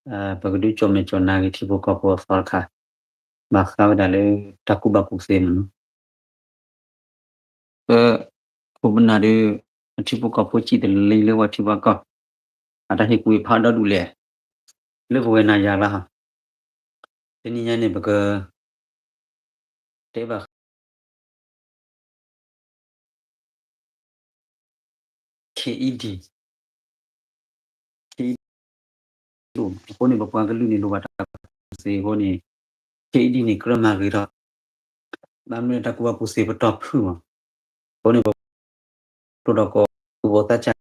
ပကဒုးကၠီၣ်မဲာ်ကၠီၣ်နါက့ၤထံဖိကီၢ်ဖိအသီတခါ, ဘၣ်ဃးဝဲဒၣ်လၢတၢ်ကူၣ်ဘၣ်ကူၣ်သ့မ့ၢ်နီၤ. ပခိၣ်ပနၢ်ဒီး အထံဖိကီၢ်ဖိစံၣ်တလံလၢဝဲထံပှၤကီၢ်, အတၢ်ဟ့ၣ်ကူၣ်ဟ့ၣ်ဖးဒီဒူၣ်လဲၣ်, လၢပဝဲနၤယၤလီၤ. တနံၤညါန့ၣ် ပက တဲဘၣ် KED, KED အဃိန့ၣ် ပပှၤကလုာ်န့ၣ် လိၣ်ဘၣ်တၢ်ကူၣ်ဘၣ်ကူၣ်သ့အဃိန့ၣ် KED န့ၣ် ကြၢးမၤဂ့ၤထီၣ်, ဘၣ်မနုၤတၢ်ကူၣ်ဘၣ်ကူၣ်သ့ပတီၢ်ဖုၣ်မး, အဃိန့ၣ် ပတိၢ်ဒီးကီၢ်သူၣ်ဘီၣ်သးစၢ်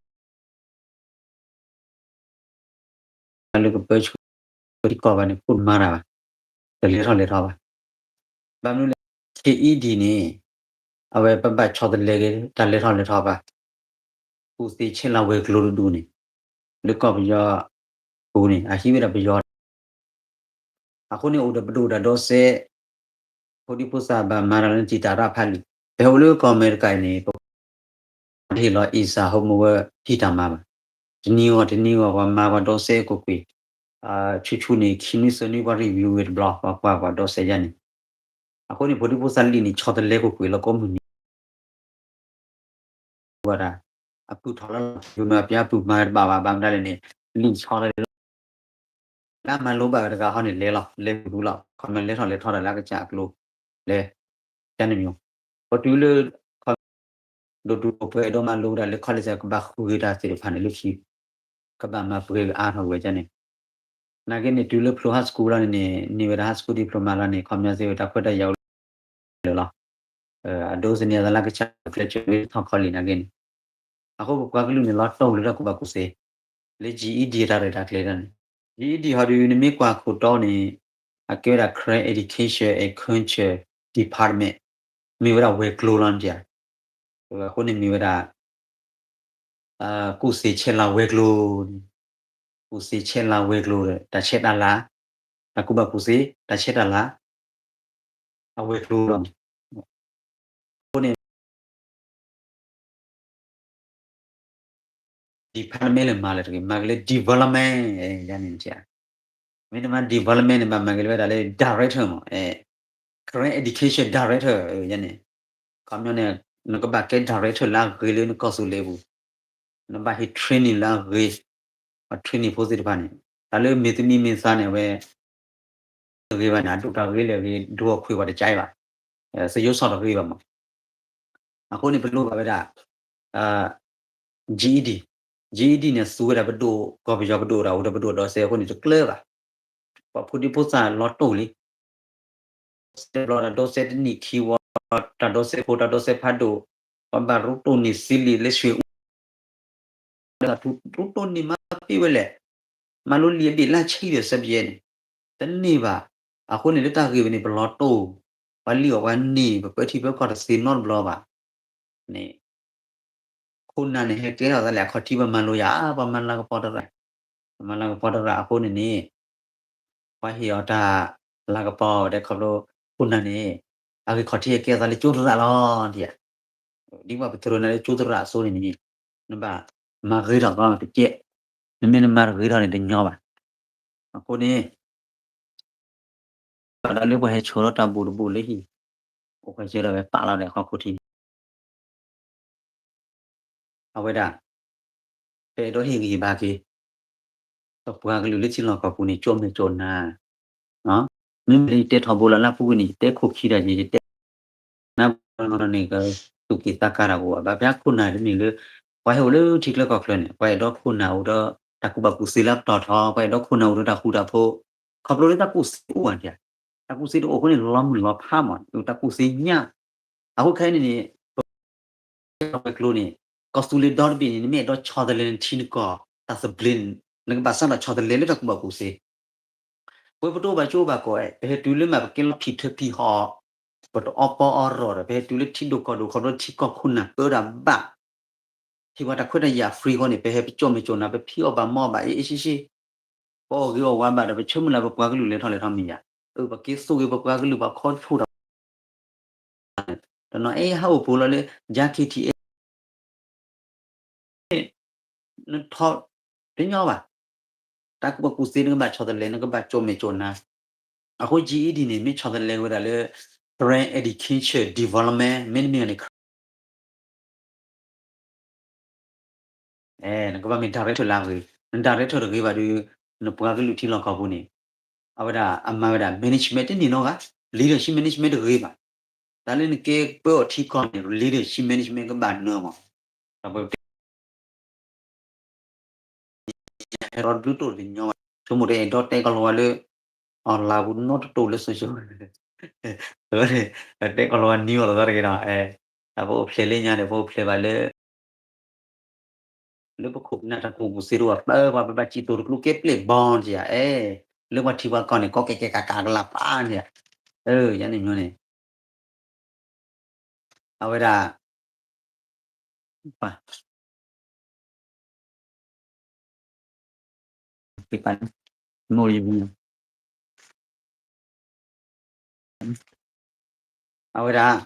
လၢကပၢဆှၢထံကီၢ်ဘၣ်န့ၣ် ခိၣ်တမၤတၢ်ဘၣ်, တလဲၤထီၣ်လဲၤထီဘၣ်. ဘၣ်မနုၤလဲၣ် KED န့ၣ် အဝဲပဘၣ်ဆီတလဲက့ၤ တၢ်လဲၤထီၣ်လဲၤထီဘၣ်, ကူၣ်သ့ဆဲးလၤဝဲၤကျိၤတဒူၣ်န့ၣ် လၢကီၢ်ပယီၤပူၤန့ၣ် အဟံးဝဲဒၣ်ပယီၤ အဃိန့ၣ် အိၣ်ဒီးပဒိၣ်တၢ်ဒီးစဲး, ဖိဒံဖိသၣ်ဘၣ်မၤတၢ်လၢနတံာ်တာ်ရၣ်ဖးလံာ်, ပဟဲအိၣ်လၢကီၢ်အမဲရကၤအံၤန့ၣ် ပဟ့ၣ်လီၤ Asia Homework ဟံးတၢ်မၤဘၣ်. တနံၤဂီၢ်တနံၤဂီၢ် ပှၤမၤပှၤဒီးစဲးကွ့ၢ်ကွ့ၢ်, ဆူၣ်ဆူၣ်န့ၣ် ခံနွံသၢနွံ ပှၤ review ဝဲတဘျီ ပှၤကွၢ်ပှၤဒီးစဲးယါန့ၣ်. အဃိန့ၣ် ဖိဒံဖိသၣ်လံာ်န့ၣ် ဆီတလဲကွ့ၢ်ကွ့ၢ်လီၤ ကိးမုၢ်နံၤ ဝဲဒၣ် အပုၢ်ထီၣ်လၢလီၢ် ပမၤပျါပုၢ်မၤတဘၣ်ဘၣ် ဘၣ်မတၤလဲၣ်န့ၣ် လံာ်ဆီတလဲလီၤ. လၢမၤလိဘၣ်ဝဲတဂၤဟီန့ၣ် လဲၤလီၤ လဲၤပူၤလီၤ ခီမ့ၢ်လဲၤထီၣ်လဲၤထီတၢ်လၢအကစၢ်အကျိၤ လဲၤ ကန့ၣ်မ့ၢ် ပတုၤလၢ ခီ ဒိၣ်တုာ်ပှဲၤဒီးမၤလိဝဲဒၣ်လၢ college ကဘၣ်ဃုာ်ဂ့ၤတၢ်သ့ၣ်တဖၣ်န့ၣ်လၢခံ ကဘၣ်မၤပှဲၤဂ့ၤအါထီၣ်ဝဲကန့ၣ်. နာ်က့န့ၣ် တုၤလၢဖျိ high school လီၤန့ၣ်န့ၣ် န့ၢ်ဝဲဒၣ် high school diploma လီၤန့ၣ် ခီပညီသ့ၣ်ဝဲတၢ်ခွဲးတၢ်ယာ်အိၣ်လၢလီၤ. အဒိးသန့ၤအသးလၢကစၢ်ကျဲးစၢးဝဲထီၣ် college နာ်က့န့ၣ်. အဃိပပှၤကလုာ်န့ၣ် လီၤတိၢ်လၢတၢ်ကူၣ်ဘၣ်ကူၣ်သ့ လၢ GED တၢ်ရဲၣ်တၢ်ကျဲၤတၢ်န့ၣ် GED ဟီဒုး နမ့ၢ်ကွၢ်ခိၣ်တီန့ၣ် အကဲဝဲဒၣ် Karen Education and Culture Department မ့ၢ်ဝဲဒၣ်ဝဲၤကျိၤလီၤန့ၣ်. အဃိန့ၣ်မ့ၢ်ဝဲဒၣ် ကူၣ်သ့ဆဲးလၤဝဲၤကျိၤန့ၣ်, ကူၣ်သ့ဆဲးလၤဝဲၤကျိၤဒီး တၢ်ဆဲးတၢ်လၤ, တၢ်ကူၣ်ဘၣ်ကူၣ်သ့ တၢ်ဆဲးတၢ်လၤ အဝဲၤကျိၤလီၤ. အဃိန့ၣ် department လၢမၤလၢတဂ့ၤ မၤက့ၤလၢ development န့ၣ်. မ့ၢ်နမၤ development န့ၣ် ဘၣ်မၤက့ၤလၢဝဲဒၣ်လၢ director မး, Karen Education Director န့ၣ်. ခီပညီန့ၣ် နကဘၣ်ကဲ director လၢအဂ့ၤလၢနကီၢ်သူလ့ၤပူၤ, နဘၣ်ဟ့ၣ် training လၢအဂ့ၤ, ပှၤ training ဖိသ့ၣ်တဖၣ်န့ၣ် တၢ်လၢမ့ၢ်သမံမ့ၢ်သါန့ၣ် အဝဲ တဂ့ၤဘၣ်န့ၣ် အဒိၣ်တၢ်ဂ့ၤလၢအဂ့ၤ ဒိအခွ့ၣ်ပှၤတကါအံၤဘၣ်. သယိစီၣ်တဂ့ၤဘၣ်မး. အဃိန့ၣ် ပလိၣ်ဘၣ်ဝဲဒၣ် GED, GED န့ၣ် သူဝဲဒၣ်ပဒိၣ် ကီၢ်ပယီၤပဒိၣ်တၢ်အိၣ်ဒီးပဒိၣ်ဒီးစဲးအဃိန့ၣ် တကျၢၤဘၣ်. ပှၤဖိဒံဖိသၣ်လီၤတိၢ်လံ စဲးဘျီတၢ်ဒီးစဲးတနံၣ်ခံဝီ တၢ်ဒီးစဲးဖိ တၢ်ဒီးစဲးဖးဒိၣ် ပှၤဘၣ်ရူတိၢ်န့ၢ်သံလံာ်လၢဆှ့ၣ်အူ တၢ်ထူရူတိၢ်န့ၢ်မၤသံဝဲလဲၣ်, မၤလိလံာ်အဘ့ၣ်လၢဆံဒီး subject န့ၣ် တန့ၢ်ဘၣ်. အဃိန့ၣ် လၢတၢ်ဂ့ၢ်ဝဲန့ၣ် ပလီၤတိၢ်, ပှၤလံၣ်အီၣ်ပှၤန့ၢ် ပပၢထံပၢကီၢ်တသ့နီတဘျီဘၣ်န့ၣ် ခိၣ်နၢ်န့ၣ် ဟဲကဲထီၣ်သးလၢအခီၣ်ထံး ပမၤလိယၤ ပမၤလၤကပီၤတရၣ်, ပမၤလၤကပီၤတရၣ်အဃိန့ၣ်န့ၣ် ပှၤဟ့ၣ်အီၤတၢ်လၤကပီၤဒဲးခီဖျိ ခိၣ်နၢ်န့ၣ် အဂ့ၢ်ခီၣ်ထံးဟဲကဲထီၣ်သးလၢကၠိသရၣ်လီၤ. ဒ်ပှၤပသရၣ်န့ၣ်လၢကၠိသရၣ်အသိးန့ၣ်န့ၣ် နဘၣ်မၤဂ့ၤထီၣ်ကီးတကဲး, နမ့ၢ်နမၤတဂ့ၤထီၣ်န့ၣ်တညီဘၣ်. အဃိန့ၣ် ဘၣ်ဒၣ်လၢပှၤဟဲဆိးထီၣ်တၢ်ဘူးတဘူးလၢဟံၣ် အိၣ်ဃဲဆၢထၢၣ်ဝဲပာ်လီၤဒီးဟီၣ်ခိၣ်ထံးန့ၣ် အဝဲဒၣ် ပအဲၣ်ဒိးဟ့ၣ်ဂံၢ်ဘါက့ၤ ပပှၤကလုာ်လၢထံလီၢ်ကီၢ်ပူၤန့ၣ် ကၠိမဲာ်ကၠိနါ, မ့မ့ၢ်လၢယတဲထီဘိလီၤလၢအပူၤကွံာ်န့ၣ် ယတဲခိၣ်ခံတၢ်က့ၤ ယတဲ နၢ်ပၢၢ်န့ၣ်က သူၣ်က့ၣ်သးကါတၢ်ကအိၣ်ဘၣ်. ဘၣ်ဖဲခိၣ်နၢ်တမ့ၢ်လၢ ပှၤဟဲအိၣ်လၢထံချၢကီၢ်ချၢန့ၣ် ပှၤအဲၣ်ဒိးခိၣ်နၢ်အိၣ်ဒီးတၢ်ကူၣ်ဘၣ်ကူၣ်သ့လၢအပတီၢ်ထီ, ပှၤအဲၣ်ဒိးခိၣ်နၢ်အိၣ်ဒီးတၢ်ဃူတၢ်ဖိး, ခီဖျိလၢတၢ်ကူၣ်သ့အိၣ်ဧါ, တၢ်ကူၣ်သ့တအိၣ်အဃိန့ၣ် လီၤမုၢ်လီၤဖးမး, တၢ်ကူၣ်သ့ညါ. အဃိခဲအံၤန့ၣ်န့ၣ် ပ ဝဲၤကျိၤန့ၣ် ကီၢ်သူလ့ၤဒီတဘ့ၣ်န့ၣ် နမ့ၢ်အဲၣ်ဒိးဆီတလဲနထံနကီၢ် တၢ်သဘျ့န့ၣ် နကဘၣ်စးထီၣ်ဆီတလဲလၢတၢ်ကူၣ်ဘၣ်ကူၣ်သ့. ပဝဲပတအိၣ်ဘၣ်ကၠိဘၣ်ကီး, ပဟဲတုၤလၢမး ပကဲလီၤဖံးထၢဖံးဟီၣ်, ပတအီပီအီရီၣ်ဒီး ပဟဲတုၤလၢထံဒိၣ်ကီၢ်ဒိၣ် ခီဖျိထံကီၢ်ခိၣ်နၢ်ပၢတၢ်ဘၣ်, ဟ့ၣ်ပှၤတၢ်ခွဲးတၢ်ယာ် free ဃီန့ၣ် ပဟဲပကၠိမဲာ်ကၠိနါ ပဖံးအီၣ်ဘၣ်မီၢ်ဘၣ်အ့ၣ်အ့ၣ်ဆ့ဆ့, ပအီၣ်ဂ့ၤအီၣ်ဝါဘၣ်ဒီး ပဆၢမုၢ်လၢ်ပပှၤကလုာ်လဲၤထီၣ်လဲၤထီမ့ၢ်ယၤ, ပက့ၤသိၣ်ဂ့ၤပပှၤကလုာ် ပှၤခီဖျိတၢ် တနီၤအဲၣ်ဟးအိၣ်ပူၤလီၤလၢ ယါ ခ့ထံအဲၣ် နထီၣ်တညီဘၣ်. တၢ်ကူၣ်ဘၣ်ကူၣ်သ့နကဘၣ်ဆီတလဲ နကဘၣ်ကၠိမဲာ်ကၠိနါ. အဃိ GED န့ၣ် မ့ၢ်ဆီတလဲဝဲဒၣ်လၢ Karen Education Development မ့တမ့ၢ်န့ၣ် နကဘၣ်မ့ၢ် director လၢအဂ့ၤ, န director တဂ့ၤဘၣ်ဒီး နပှၤကလုာ်ထံလီၢ်ကီၢ်ပူၤန့ၣ် အဝဲဒၣ်အမၤဝဲဒၣ် management တန့ၢ်နီတဂၤ, leadership management တဂ့ၤဘၣ်. တၢ်လၢနကဲပၢအီၤထံကီၢ်န့ၣ် leadership management ကဘၣ်နၢမး. တၢ်ပ ဟဲဒီးဘျုးတိၢ်တညီဘၣ်, ဆိကမိၣ်တဲဒီးတဲကီၢ်လီၤဝါလၢ online ပူၤနီတတိၢ်လၢ social တဲကီၢ်လီၤဝါနံၤအီၤလီၤသီတဂ့ၤနီၤ. တၢ်ပအိၣ်ဖျဲၣ်လၢညါန့ၣ် ပအိၣ်ဖျဲၣ်ဘၣ်လၢ လၢပခိၣ်ပနၢ်တၢ်ကူၣ်ကူၣ်သ့တအိၣ် ပှၤပဘၣ်စံၣ်တိၤတကျိၤကဲပျဲၢ်ဘီတယၤ, အဲ လၢပှၤထံပှၤကီၢ်န့ၣ် ကီကဲကဲကးကးကလၤပာ်န့ၣ်, အဲ ယၤန့ၣ်ညီန့ၣ် အဝဲဒၣ် မိၢ် အဝဲဒၣ်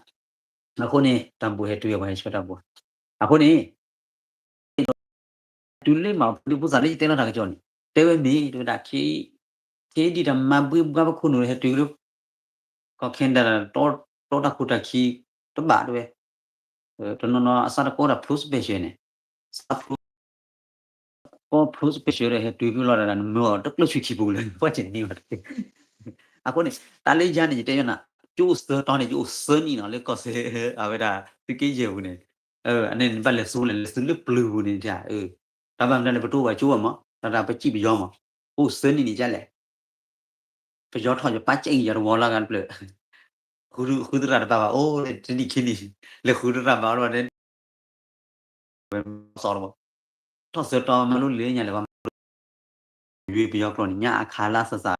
အဃိန့ၣ် တၢ်ဘိၣ်ဟဲတုၤ ပှၤဟဲဆှၢတၢ်ဘိၣ်, အဃိန့ၣ် တုၤလၢမၤဖိဒံဖိသၣ်လၢယတဲလီၤတၢ်ကစီၣ်န့ၣ် တဲဝဲမ့ၢ်တဝဲဒၣ် ခ့ဒံတၢ်မၤဘှ့ဘှါပခိၣ်နူာ်ဟဲတုၤလၢ ကီၢ်ခဲနဒၤ တီတၢ်ခိၣ်တၢ်ခံ တဘၣ်တဝဲ, တနီၤနီၤအစးတကီတၢ် pro special န့ၣ် စး pro ကီ pro special ဒီးဟဲတုၤဖဲလီၤဒၣ် နမၢအီၤတကျၢၢ်ဆူခံပူၤလၢ ပှၤကန့ၢ်ဘၣ်တက့ၢ်. အဃိန့ၣ် တၢ်လၢယၤန့ၣ် ယတဲယီၤနၤ ကၠိအိၣ်သၢတီၤန့ၣ် ယအိၣ်သၢနံၣ်နီၤ လၢကီၢ်စဲၣ် အဝဲဒၣ်သုးက့ယဲၢ်ပူၤန့ၣ်, အန့ၣ်နဘၣ်လဲၤသူလဲၣ် လဲၤသူလၢပျုၤပူၤန့ၣ် တၢ်ဘၣ်မနုၤလဲၣ် ပတအိၣ်ဘၣ်ကၠိဘၣ်မး တၢ်တၢ်ပစံၣ်ပယီၤမး, အိၣ်သၢနံၣ်န့ၣ်ကလဲၣ် ပယီၤထီၣ်ယပၢ်ကဲအံၤယၤတဝီလၢဂၤတဖျၢၣ်, ဃုသရၣ်တဘၣ်ဘၣ် အိၣ်တနံၣ်ခံနံၣ် လဲၤဃုသရၣ်ဘၣ်အီၤတဘၣ် ဝဲစီၤတဘၣ်, ထီၣ်သၢတီၤမၤလိလၢညါလဲၣ် ပှၤမၤလိ ယွၤပယီၤကျိာ်န့ၣ် ညါအခါလၢအသးသး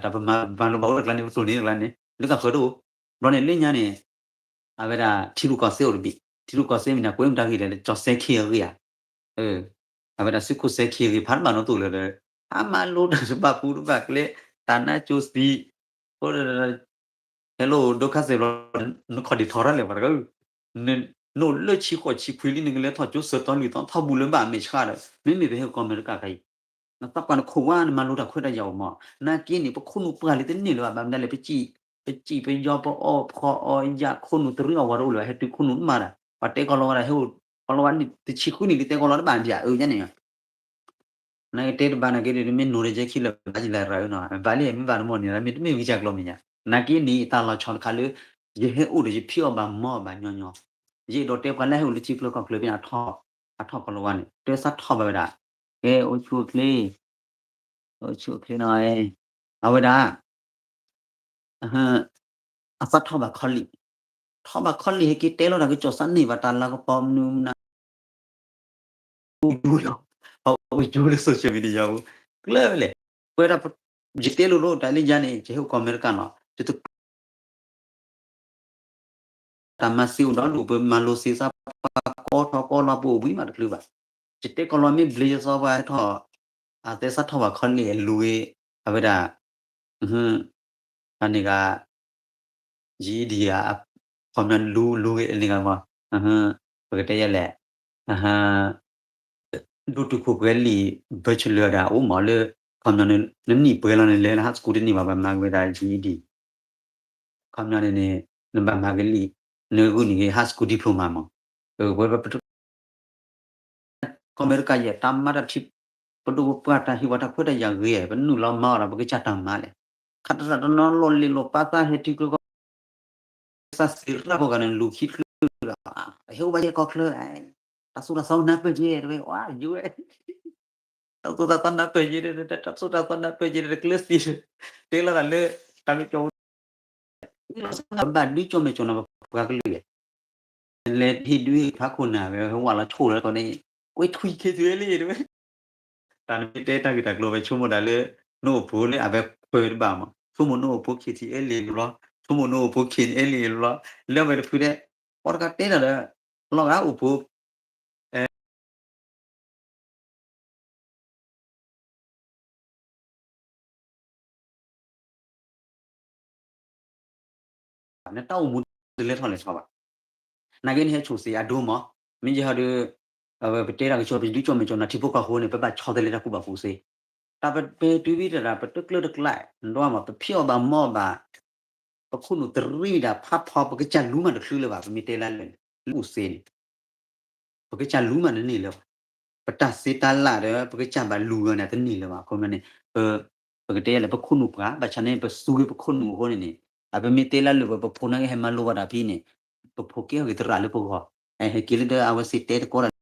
တၢ်ပမၤမၤလိဘၣ်အိၣ်တကျါန့ၣ် ပသိၣ်န့ၣ်တကျါန့ၣ် လၢကဖၢတအိၣ်, ဘျီန့ၣ်လၢညါန့ၣ် အဝဲဒၣ်ထံရူၢ်ကီၢ်သဲးအိၣ်တဘ့ၣ်, ထံရူၢ်ကီၢ်သဲးမ့ၢ်န့ၣ် ကွဲးမတၤဂ့ၤလဲၣ် ကၠီၤစဲခံအဂ့ၢ်ဧါ, အဝဲဒၣ်စုခိၣ်စဲခံအဂ့ၢ် ဖးတဘၣ်နီသိၣ်လၢၤဒီး အမၤလိတၢ်တဘၣ်ပူတဘၣ်ကျဲ တၢ်နါကၠိသံး ဟဲလိၣ်ဒိခါစဲးဘျီ နခီၣ်ဒံးထီၣ်ထီၣ်လဲၣ်ပှၤတဂၤ, နအိၣ်လၢဆံဃိးဆံခွံလံ နကလဲၤထီၣ်ကၠိသၢတီၤလွံၢ်တီၤ ထီၣ်ဘူးလၢဘၣ်အမဲာ်ဆှးဒီး မ့မ့ၢ်ပဟဲကီၢ်အမဲရကၤခါအံၤ နသးပှၢ်နခိၣ်ဝါ နမၤလိတၢ်ခွဲးတၢ်ယာ်အိၣ်မး, နာ်က့န့ၣ် ပခိၣ်နူာ်ပှၢ်လံတန့ၢ်လၢၤဘၣ် ဘၣ်မနုၤလဲၣ် ပစံၣ် ပစံၣ်ပယီၤ ပအီၣ်ဖှီၣ်အီၣ်ယာ် ခိၣ်နူာ်တရံးအီၣ်ဝးတအိၣ်လၢၤဘၣ် ဟဲတုၤခိၣ်နူာ်မးဒၣ် ပှၤတဲကီၢ်လီၤဝါဒၣ်ဟဲအိၣ် ကီၢ်လီၤဝါန့ၣ် တဆံဃုနံၣ်လံ တဲကီၢ်လီၤတဘၣ်ဒံးဧါ အၢ ယန့ၣ် နာ်က့တဲတဘၣ်နာ်က့ဒီး တမ့ၢ်နိၤဒီးယဲခံလၢၤဘၣ် ယလဲၤရၤအၢနီၤ ဘၣ်လံ မ့ၢ်ဘၣ်တမီၢ်န့ၣ် မ့ၢ်တမ့ၢ်ဝံၤကၢ်ကျိၤမ့ၢ်ညါ နာ်က့န့ၣ် တၢ်လီၤဆီတခါလၢ ယဟဲအိၣ်ဒီးယဖံးအီၣ်ဘၣ်မၤအီၣ်ဘၣ်ညီညီ, ယအဲၣ်ဒိးတဲပှၤလၢဟဲအိၣ်လၢထံချၢကီၢ်ချၢဖဲန့ၣ် အထီၣ်ကီၢ်လီၤဝါန့ၣ် တၢ်သးထီၣ်ဘၣ်ဝဲဒၣ်, ကဲ အိၣ်ဆူၣ်အိၣ်ချ့, အိၣ်ဆူၣ်အိၣ်ချ့နီၤ, အဝဲဒၣ် အသးထီၣ်ဘၣ်ခီလံၣ်, ထီၣ်ဘၣ်ခီလံၣ် ဟဲက့ၤတဲလီၤတၢ်ကစီၣ်စးန့ၢ်ဘၣ်တၢ်လၤကပီၤမနုၤမနုၤ, အိၣ်ယူၤလီၤ, အိၣ်ယူၤလၢ social media ပူၤ, ကျၢၢ်ဝဲလဲၣ်, ပဝဲဒၣ် ယတဲလိၤလိၤ တၢ်လၢယၤန့ၣ် ယဟဲအိၣ်ကီၢ်အမဲရကၤနီၤ, ယတ တၢ်မၤသံအိၣ်ဒီးလူၤ ပမၤလိသ့သးပှၢ်ကီထီၣ်ကီလီၤပအိၣ်ဝံၤမးတချုးဘၣ်, ယတဲကီၢ်လီၤမ့ၢ်ဘျ့ယသီပှၢ်ဟဲထီၣ်, အသဲသးထီၣ်ဘၣ်ခီလံၣ်အလူၤဂ့ၤ, အဝဲဒၣ် အန့ၣ်ဂၤ ယံဒံဧါ, ခီပညီလူလူဂ့ၤန့ၣ်ဂၤမး, ပကတဲယဲလဲၣ်, ဒိၣ်တုာ်ခိၣ်ပှဲၤလံာ် bachelor ဒၣ်အိၣ်မးလၢ ခီပညီ နနံၣ်ပှဲၤလီၤန့ၣ်လဲၤလၢ high school တန့ၢ်ဘၣ် ပမၤက့ၤဝဲဒၣ် ယံဒံ, ခီပညီန့ၣ်န့ၣ် နဘၣ်မၤက့ၤလံာ် နဂုာ်န့ၢ်က့ၤ high school diploma မး, ဝဲ ကီၢ်အမဲရကၤယဲၢ် တၢ်မၤတၢ်ထံ ပဒိၣ်ပပှၢ်တၢ်ဟ့ၣ်ဝဲတၢ်ခွဲးတၢ်ယာ်ဂ့ၤ ပနုာ်လီၤမၤအီၤဒီး ပကစၢ်တၢ်မၤလဲၣ်, ခးတရၣ်တနီၤလီၢ်လံၤလီၤပာ်သးဟဲထံကျိကီၢ် သးစံးရၣ်ဖိဂၤန့ၣ် လူၤခံချုးဒီး ဟဲအိၣ်ဘၣ်ယဲၢ်ကီၢ်ချၢ, တၢ်သိၣ်တၢ်သီနၢ်ပၢၢ်က့ၤတဝဲ ဝါ ယိဝဲ တၢ်သိၣ်တၢ်သီနၢ်ပၢၢ်က့ၤ တၢ်သိၣ်တၢ်သီနၢ်ပၢၢ်က့ၤ တကျၢၤသံ တဲလီၤသးလၢ တၢ်မ့ၢ်ကၠီ ဘၣ်ဒုးကၠီမဲာ်ကၠီနီၤ ပပှၤကလုာ်လဲၣ်, လဲၤဟ့ၣ်ဒုးဟ့ၣ်ဖးခိၣ်နၢ်ဝဲ ဟဲဝဲလီၤဆိၣ်လၢကီၢ်န့ၣ် ကွဲးထွံၣ်ခ့သွဲလံတဝဲ တၢ်နမ့ၢ်တဲတၢ်ဂ့ၢ်တၢ်ကျိၤဝဲဆိကမိၣ်ဒၣ်လၢ နအိၣ်ဖိလၢအဝဲခွဲးတဘၣ်မး, ဆိကမိၣ်နအိၣ်ဖိ ခ့ထံအဲလ့ၣ်လီၤ, ဆိကမိၣ်နအိၣ်ဖိ ခ့ထံအဲလ့ၣ်လီၤ, လၢအဝဲတဖုတဲ ပှၤတဂၤတဲတၢ်ဒီး လီၤဂာ်အိၣ်ဖိ နတၢ်အိၣ်မူတလဲၤထီၣ်လဲၤထီဘၣ်. နာ်က့နဟဲဆိၣ်သ့အဒိမး, မ့ၢ်ယဟီဒီး ပတဲတၢ်ကစီၣ် ပဒုးကၠီၣ်မဲာ်ကၠီၣ်နၤထံဖိကီၢ်ဖိန့ၣ် ပဘၣ်ဆီတလဲတၢ်ကူၣ်ဘၣ်ကူၣ်သ့, တၢ်ပတုၤဝံၤတဒၣ် ပတကျၢတကျါ နဒွးမး ပဖံးအီၣ်ဘၣ်မၤအီၣ်ဘၣ်, ပခိၣ်နူာ်တရံးဒၣ်ဖးဖီ ပကစၢ်လူၤမးတချုးလၢၤဘၣ် ပမ့ၢ်တဲလၢလၢၢ်န့ၣ် လၢကူၣ်သ့န့ၣ် ပကစၢ်လူၤမးတန့ၢ်လၢၤဘၣ်, ပတၢ်စ့တၢ်လၢ်ဒီး ပကစၢ်ဘၣ်လူၤဂၤန့ၣ် တန့ၢ်လၢၤဘၣ် အဃိမ့ၢ်န့ၣ် ပကတဲလဲၣ် ပခိၣ်နူာ်ပှၤ ဘၣ်ဆၣ်န့ၣ် ပသူဝဲပခိၣ်နူာ်အဃိန့ၣ်န့ၣ် အပမ့ၢ်တဲလၢလၢၢ် ပဖိနၢ်က့ဟဲမၤလိဘၣ်တၢ်ဖဲန့ၣ် ပဖိကဲထီၣ်က့ၤသရၣ်လၢပဂီၢ်, ဟဲက့ၤလၢဒီးအဝဲသ့ၣ်တဲတကိးဒီး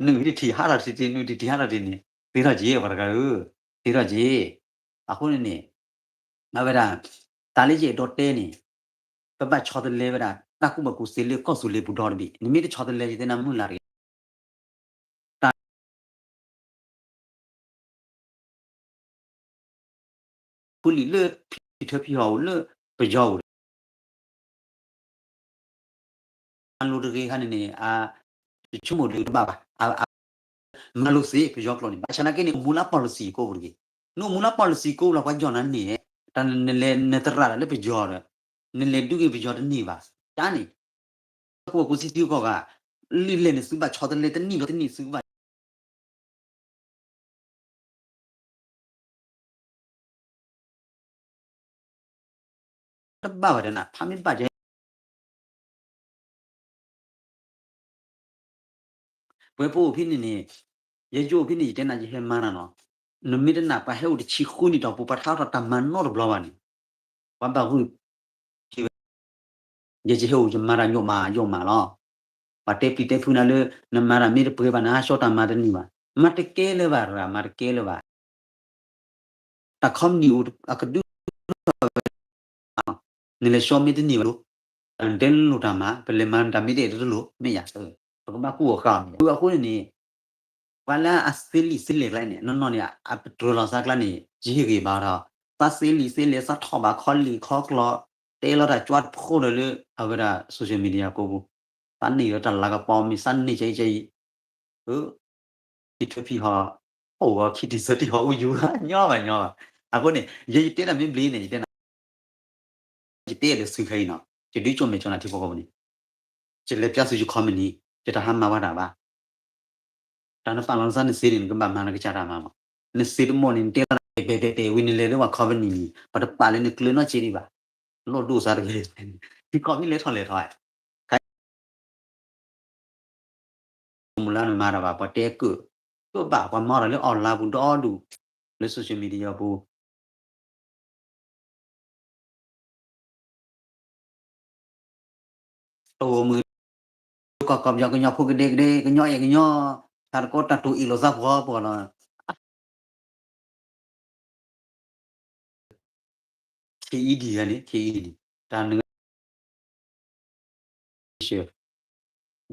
နုာ်တထံၣ်ဟးထီၣ်တထံၣ် နုာ်တထံၣ်ဟးထီၣ်တထံၣ်န့ၣ် သ့ထီၣ်က့ၤပှၤတဂၤဧၢ, သ့ထီၣ်က့ၤ, အဃိန့ၣ်န့ၣ် အဝဲဒၣ် တၢ်လၢယအဲၣ်ဒိးတဲန့ၣ် ပဘၣ်ဆီတလဲဝဲဒၣ် တၢ်ကူၣ်ဘၣ်ကူၣ်သ့လၢကီၢ်သူလ့ၤပူၤဒီတဘ့ၣ် နမ့ၢ်တဆီတလဲ ယတဲနၤမုၢ်လၢ်တဂ့ၤ တၢ် ဖုလံာ်လၢဖံထၢဖံဟီၣ်အိၣ်လၢပယီၤအိၣ်ဒီး မၤလိတဂ့ၤခါန့ၣ်န့ၣ် ယဆိကမိၣ်ဒုးတဘၣ်ဘၣ်, မၤလိသ့ပယီၤကျိာ်န့ၣ် ဘၣ်ဆၣ်နာ်က့န့ၣ် အိၣ်မူလၢ policy ကိးပူၤတဂ့ၤ, နအိၣ်မူလၢ policy ကိးပူၤလီၤ ပှၤယီၢ်နၤန့ၣ် တၢ်နလဲၤနသရၣ်ဒီးလၢပယီၤဒီး နလဲၤဒုးက့ၤပယီၤတန့ၢ်ဘၣ်, တၢ်န့ၣ် ကူၣ်ဘၣ်ကူၣ်သ့စုကီၢ်ဂၤ လံာ်လဲၢ်န့ၣ်သုဘၣ်ဆီတလဲတနံၣ်ဒီးတနံၣ်သုကဘၣ် တဘၣ်ဘၣ်ဒီးနၤ ဖးမ့ၢ်ဘၣ်ကဲ ပဝဲပအိၣ်ဖဲန့ၣ်န့ၣ် ယယအိၣ်ဖဲန့ၣ် ယတဲနၤယဟဲမၤနၤနီၤ, နမ့ၢ်တနာ်ပှၤဟဲအိၣ်တဆံဃုနံၣ်တီၢ်ပူၤ ပှၤထါထီၣ်တၢ်မၤနီတဘျီဘၣ်န့ၣ် ပှၤဘၣ်ဂုာ် ယကဟဲအိၣ်ယမၤတၢ်ညိၣ်မးယိၣ်မးလီၤ. ပှၤတဲပျံၤတဲဖုးနၤလၢ နမၤတၢ်မ့ၢ်တပှဲၤဘၣ် နဟးဆှီတၢ်မၤတန့ၢ်ဘၣ်. မၤတကဲလၢၤဘၣ်တဂၤ မၤတကဲလၢၤဘၣ်. တၢ်ခီပနံၣ်အိၣ်အကဒု နလဲၤဆှီမ့ၢ်တန့ၢ်ဘၣ်လိၤ, နတဲလိၤတၢ်မၤ ပလဲၤမၤတၢ်မ့ၢ်တအဲၣ်ဒိးတလိၤ မ့ၢ်ယၤ, ပကဘၣ်ကူၣ်အီၤဃာ်အီၤန့ၣ် အဃိန့ၣ်န့ၣ် ပှၤလၢအစ့လံာ်စ့လဲၢ်ကျါန့ၣ် နီၢ်နီၢ်န့ၣ် အပတြၢၤလီၤသးကျါန့ၣ် ယဟ့ၣ်ဂ့ၤဘၣ်ဒီး သးစ့လံာ်စ့လဲၢ် သးထီၣ်ဘၣ်ခီလံာ်ခီကျိာ် တဲလီၤတၢ်ကွၢ်တဖိဒီးလၢ အဝဲဒၣ် social media ကိးပူၤ သးန့ၢ်လီၤတၢ်လၤကပီၤမ့ၢ်သးန့ၢ်ကဲအံၤကဲအံၤ ဖံထၢဖံဟီၣ် အိၣ်ဂီၤခံထံၣ်သၢထံၣ်ဟီၣ်အိၣ်ယူၤ ညီဘၣ်ညီဘၣ်. အဃိန့ၣ် ယယတဲတၢ်မ့ၢ်ဘျ့န့ၣ် ယတဲနၤ ယတဲဒီးသုခဲအံၤနီၤ ယဒုးကၠိမဲာ်ကၠီနၤထံဖိကီၢ်ဖိန့ၣ် ယလဲၤပျၢ်သုယ comment န့ၣ် ယတဟးမၤဝဲတၢ်ဘၣ်. တၢ်နပာ်လီၤနသးနစ့န့ၣ် နကဘၣ်မၤနကစၢ်တၢ်မၤမး နစ့တမီၢ်န့ၣ် နတဲလီၤတၢ်တဲာ်တဲာ်တဲာ်ဝံၤ နလဲၤလၢပှၤ comment န့ၣ် ပှၤတပာ်လၢနကျၢၤနီတစဲးဒံးဘၣ်. လီၢ်ဒိၣ်သးတဂ့ၤ ထံကီၢ်မ့ၢ်လဲၤထီၣ်လဲၤထီၣ် မုၢ်လၢနမၤတၢ်ဘၣ် ပှၤတဲကၢၣ် ကၢၣ်ဘၣ် ပှၤမၤတၢ်လၢ online ပူၤဒီဒူၣ် လၢ social media ပူၤ တအိၣ်မုာ် ကီၢ်ကီၢ်ပယီၤ ကညီဖိကဒဲကဒဲ ကညီအဲၣ်ကညီ တၢ်တကီတၢ်တိၢ်အ့ၣ်လိာ်သးပှီၤပှီၤလီၤ. ခ့အံၤဒံးန့ၣ် ခ့အံၤဒံး တၢ်န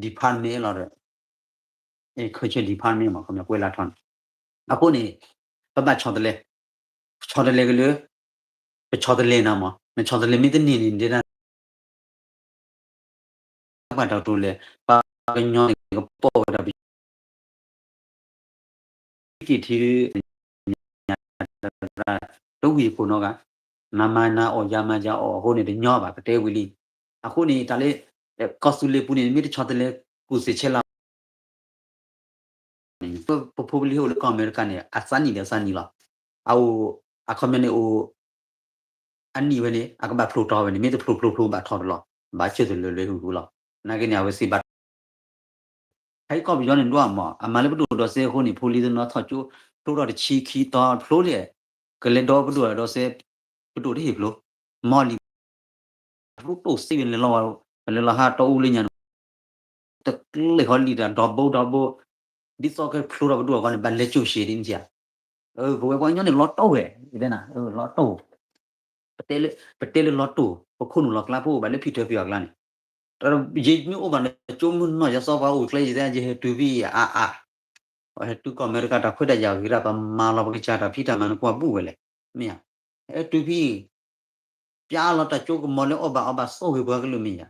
department လီၤဒီး culture department မ့ၢ် ခီပညီကွဲးလၢထီၣ်န့ၣ် အဃိန့ၣ် ပဘၣ်ဆီတလဲ ဆီတလဲကလၢ ပဆီတလဲနၤမး နဆီတလဲမ့ၢ်တန့ၢ်န့ၣ် ဒ် ပှၤတၢ်တိာ်လဲၣ် ပှၤကညီန့ၣ် ကပိာ်ဝဲဒၣ် ပက့ၢ်ထံ တဝံၤအခိၣ်နီတဂၤ နၤမၤနၤအီၣ် ယၤမၤယၤအီၣ် အဃိန့ၣ် တညီဘၣ် ပတဲဝံၤလံ. အဃိန့ၣ် တၢ်လၢ ကီၢ်သူလ့ၤပူၤန့ၣ် မ့ၢ်တဆီတလဲ ကူၣ်စ့ဆဲးလၤ ပဖိပလံၤဟဲအိၣ်လၢကီၢ်အမဲရကၤန့ၣ် အသးနံၣ်ဒီးအသးနံၣ်လီၤ. အအိၣ် အခီပညီန့ၣ်အိၣ် အနံၣ်ဝဲန့ၣ် အကဘၣ်ဖျိးတီဝဲန့ၣ် မ့ၢ်တဖျိးဖျိးဖျိးဘၣ်ထီၣ်တလီၤ ဘၣ်ဆၢထၢၣ်လၢလွဲဃုာ်ဃုာ်လီၤ. နာ်က့န့ၣ် အဝဲသ့ၣ်ဘၣ် ဟဲကီၢ်ပယီၤန့ၣ်ဒွးမး အမၤလၢပဒိၣ်ဒီးစဲအဃိန့ၣ် ဖိလံၤတနီၤထီၣ်ကၠိ ဖျိထီၣ်တဆံခံသီဖျိလဲၣ် ကလဲၤဒီပဒိၣ်ဒီးစဲ ပဒိၣ်တဟ့ၣ်ဖျိ မီၢ်လံ ဖျိတိၢ်စ့ဝဲလဲၤလီၤ ပလဲၤလီၤဟးတီအူလၢညါန့ၣ် တကျဲၤဃီလံတၢ်ဒီဘိဒီဘိ ဒ်သိးကဖျိထီၣ်ပဒိၣ်အဂီၢ်န့ၣ် ဘၣ်လဲၤကၠိၣ်ရှဲဒ်န့ၣ်ဧါ. ပဝဲပှၤကညီန့ၣ်လီၤတိၢ်ဝဲ ယတဲနၤ လီၤတိၢ် ပတဲလၢ ပတဲလၢလီၤတိၢ် ပခိၣ်နူာ်လီၤကျါ ပအိၣ်ဘၣ်လၢဖံထၢဖံအီၤကျါန့ၣ် ယမ့ၢ်အိၣ်ဘၣ်ဒီးကၠိမုၢ်နီၢ် ယသီပှၤအိၣ်ကျဲယတဲ ယဟဲတုၤဖဲအါအါ ဟဲတုၤကီၢ်အမဲရကၤ တၢ်ခွဲးတၢ်ယာ်ဂ့ၤဒၣ် ပမၤလီၤပကစၢ်တၢ်ဖံးတၢ်မၤနကွၢ်ဘူၣ်ဝဲလဲၣ် မ့ၢ်ဧါ. ဟဲတုၤဖဲ ပျၢ်လီၤတၢ်ကၠိကမီၤလၢအီၣ်ဘၣ်အီဘၣ် ဆိၣ်ဂ့ၤပှၤကလုာ် မ့ၢ်ဧါ.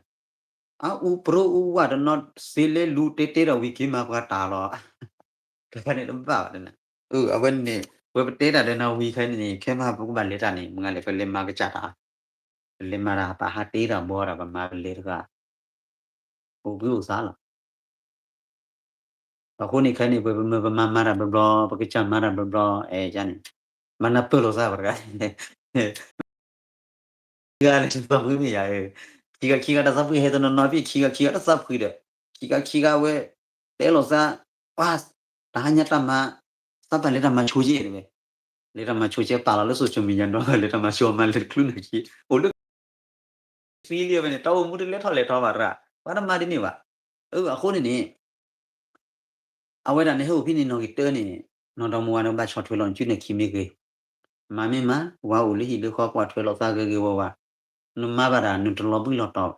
အအူပြိအူဝၣ်တနီၤ စ့လဲၤလူၤတဲတဲဒီးဝံၤက့ၤမၤပှၤတၢ်လီၤ တခါန့ၣ်တဘၣ်ဘၣ် အဝဲန့ၣ် ဝဲပတဲတၢ်ဒီးနၤဝံၤခဲန့ၣ် ခဲမးပကဘၣ်လဲၤတၢ်န့ၣ် မ့ၢ်ဂ့ၤလဲၣ် ပလဲၤမၤကစၢ်တၢ် ပလဲၤမၤတၢ် ပဟးတ့တၢ်ဘီတၢ် ပမၤပလဲၤတဂၤ အိၣ်ဘှံးအိၣ်သါလီၤ အဃိန့ၣ်ခဲအံၤန့ၣ် ပမ့ၢ်ပမၤမၤတၢ်ဘျီဘျီ ပကစၢ်မၤတၢ်ဘျီဘျီ အဲ ယန့ၣ် မၤနၢ်ပၢၢ်လိာ်သးပှၤတဂၤ ခံဂၤလၢတသီဖှံမ့ၢ်ယၤ, ခံဂၤခံဂၤတသီဖှံ ဟဲတနီၤနီၤဖဲ ခံဂၤခံဂၤတသီဖှံဒီး ခံဂၤခံဂၤဝဲ တဲလိာ်သး ပှၤ တဟါညါတၢ်မၤ သးပာ်လဲၤတၢ်မၤဆိကဲတဝဲ လဲၤတၢ်မၤဆိကဲ ပာ်လီၤလၢ social media ဒီး လဲၤတၢ်မၤဆိမၤလဲၤတချုးန့ၣ်ခံ အိၣ်လၢ သံလံဝဲန့ၣ် တၢ်အိၣ်မူတလဲၤထီၣ်လဲၤထီဘၣ်တဂၤ ပှၤတမၤဒ်န့ၣ်ဘၣ်. အဃိန့ၣ်န့ၣ် အဝဲဒၣ်န့ၣ် ဟဲအိၣ်ဖဲန့ၣ်နီၣ်ဂံၢ်တၢန့ၣ် နီၢ်ဒီမါဝၤန့ၣ် ဘၣ်ဆီၣ်ထွဲလီၤနစုန့ၣ်ခံမ့ၢ်ဂ့ၤ, မၤမ့ၢ်မၤ ဝၤအိၣ်လၢဟံၣ်လၢဃီ ကွၢ်ထွဲလိာ်သးဂ့ၤဂ့ၤဝါဝါ, နမၤဘၣ်တၢ် နတလီၤဘှံးလီၤတီၤ,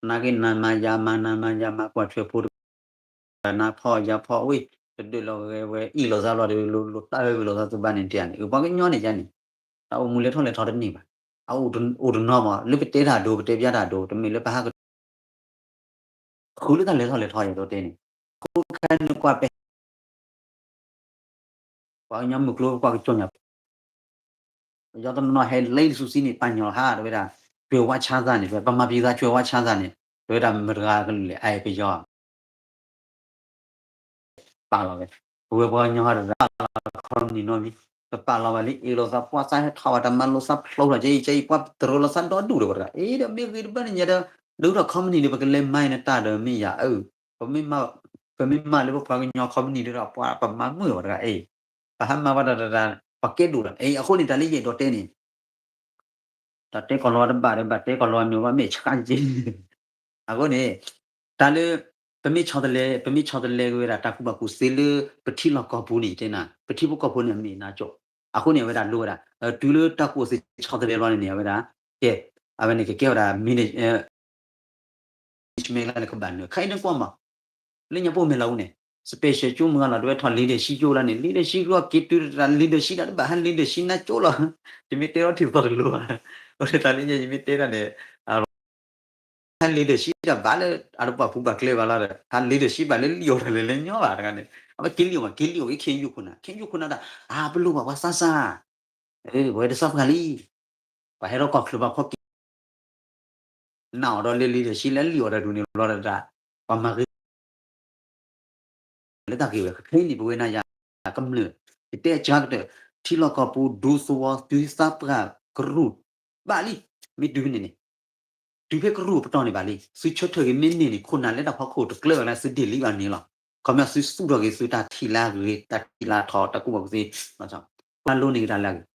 နာ်က့နမၤယၤမၤ နမၤယၤမၤ ကွၢ်ထွဲဖိတဂၤ နဖီၣ်ယၤဖီၣ်ဝံၤ တဒုးလီၤဂဲၤဝဲ အ့ၣ်လိာ်သးလီၤဒီး လိာ်တၢ်ဂ့ၤလိာ်သးသုဘၣ်န့ၣ်တန့ၣ် ပှၤကညီန့ၣ်ယန့ၣ် တၢ်အိၣ်မူလဲၤထီၣ်လဲၤထီတန့ၢ်ဘၣ်. အအိၣ်တနီၤမး လၢပတဲတၢ်ဒိ ပတဲပျၢ်တၢ်ဒိ တမ့ၢ်လၢပဟးက ဃုလၢတၢ်လဲၤထီၣ်လဲၤထီယဲဒီးတဲန့ၣ်, အဃိခဲနုာ်ကွၢ်ပဲ ပှၤကညီမုၢ်ကျိ ပှၤကစီၣ်ညါ ပယီၤတနီၤနီၤဟဲလၢလံာ်စီဆှံန့ၣ် ပှၤကညီဟးတဝဲဒၣ် ကြွယ်ဝခြားသာန့ၣ် ပမၤပျံၤသး ကြွယ်ဝခြားသာန့ၣ် တဝဲဒၣ်မတၤတဂၤကလုာ်လဲၣ် အပယီၤ ပာ်လီၤဝဲ, ပဝဲပှၤကညီဟးတဂၤ company နီတမံၤ တပာ်လီၤဘၣ်လံ အ့ၣ်လိာ်သး ပှၤသးဟဲထီၣ်ဘၣ်တၢ်မၤလိာ်သးဖျိထီၣ်ကဲအံၤကဲအံၤ ပှၤတရၢလိာ်သးဒီဒူၣ်ဒီးပှၤတဂၤ အ့ၣ်ဒီးမ့ၢ်ဂ့ၤတဘၣ်န့ၣ်ညါဒီး ဒုးထီၣ် company ဒီး ပကလဲၤမၤအံၤနတၢ်ဒီးမ့ၢ်ယၤအၢ ပမ့ၢ်မၤလၢပပှၤကညီ company ဒီး ပှၤပမၤမုာ်ပှၤတဂၤအံၤ ပဟးမၤဝဲဒၣ်တၢ် ပှၤကဲဒိၣ်လီၤ အဃိန့ၣ် တၢ်လၢယအဲၣ်ဒိးတဲန့ၣ် တၢ်တဲကီၢ်လီၤတဘၣ်ဒီး ဘၣ်တဲကီၢ်လီၤအမ့ၢ်ဆှးက့ အဃိန့ၣ် တၢ်လၢ ပမ့ၢ်ဆီတလဲ ပမ့ၢ်ဆီတလဲက့ၤဝဲဒၣ် တၢ်ကူၣ်ဘၣ်ကူၣ်သ့လၢ ပထံလီၢ်ကီၢ်ပူၤန့ၣ် ယတဲနၤ ပထံဖိကီၢ်ဖိန့ၣ် အမ့ၢ်နါကၠိ အဃိန့ၣ် အဝဲဒၣ်လိဝဲဒၣ် တုၤလၢတၢ်ကူၣ်သ့ဆီတလဲဘျီန့ၣ်န့ၣ် အဝဲဒၣ် ကဲ အဝဲန့ၣ်ကကဲဝဲဒၣ် မ့ၢ် မ့ၢ်လၢကဘၣ်နုာ် ခဲအံၤနကွၢ်မး လၢညါပအိၣ်မဲာ်လီၤအူန့ၣ် special ကၠိမုၢ်ဂၤလီၤ တဝဲထီၣ် leadership ကၠိလီၤန့ၣ် leadership ကၠိက့ၤတုၤတၢ် leadership နၤတဘၣ်ဟး leadership နါကၠိလီၤ ယမ့ၢ်တဲထီၣ်ထံၣ်သီတလိၤဘၣ် အဃိန့ၣ်တၢ်လၢညါယမ့ၢ်တဲတၢ်န့ၣ် ဟး leadership တၢ်ဘၣ်လၢ အတပာ်ဖူဘၣ်ကျဲဘၣ်လီၤဒီး ဟး leadership ဘၣ်လၢလံၣ်အီၣ်တၢ်လၢလဲၤညီဘၣ်တဂၤန့ၣ် အဝဲက့ၤလံၣ်အီၣ်မး က့ၤလံၣ်အီၣ်က့ၤ ခ့ယုၢ်ခိၣ်နၢ် ခ့ယုၢ်ခိၣ်နၢ်တၢ် အပလိၣ်ဘၣ်ပှၤသးစၢ် ပဝဲတသးပှၢ်လံ ပှၤဟဲထီၣ်ကီၢ်ချၢဘၣ်ခီက့ၤ နၢ်အီၤဒီးလၢ leadership လၢလံၣ်အီၣ်တၢ်ဒူၣ်န့ၣ်ဘျီတၢ် ပှၤမၤဂ့ၤ လၢတၢ်ဂ့ၢ်ဝဲ ခဲအံၤန့ၣ် ပဝဲနၤယၤကမျၢၢ် ယတဲအကါကတၢၢ် ထံလီၢ်ကီၢ်ပူၤ ဒူသဝီ သုသးပှၢ်ကရူၢ် ဘၣ်လံ မ့ၢ်တုၤဖဲန့ၣ်န့ၣ် တုၤဖဲကရူၢ်ပတီၢ်န့ၣ်ဘၣ်လံ သုဆၢထၢၣ်ဂ့ၤမ့ၢ်န့ၢ်န့ၣ် ခိၣ်နၢ်လၢတၢ်ဖီခိၣ်တကျၢၢ်ဘၣ်လၢသုဒ့ၣ်လံဘၣ်န့ၣ်လီၤ ခီပညီသုသူၣ်ထီၣ်က့ၤသုတၢ်ထံၣ်လၢအဂ့ၤ တၢ်ထံၣ်လၢအထီ တၢ်ကူၣ်ဘၣ်ကူၣ်သ့ ပှၤလိန့ၢ်က့ၤတၢ်လၢအဂ့ၤ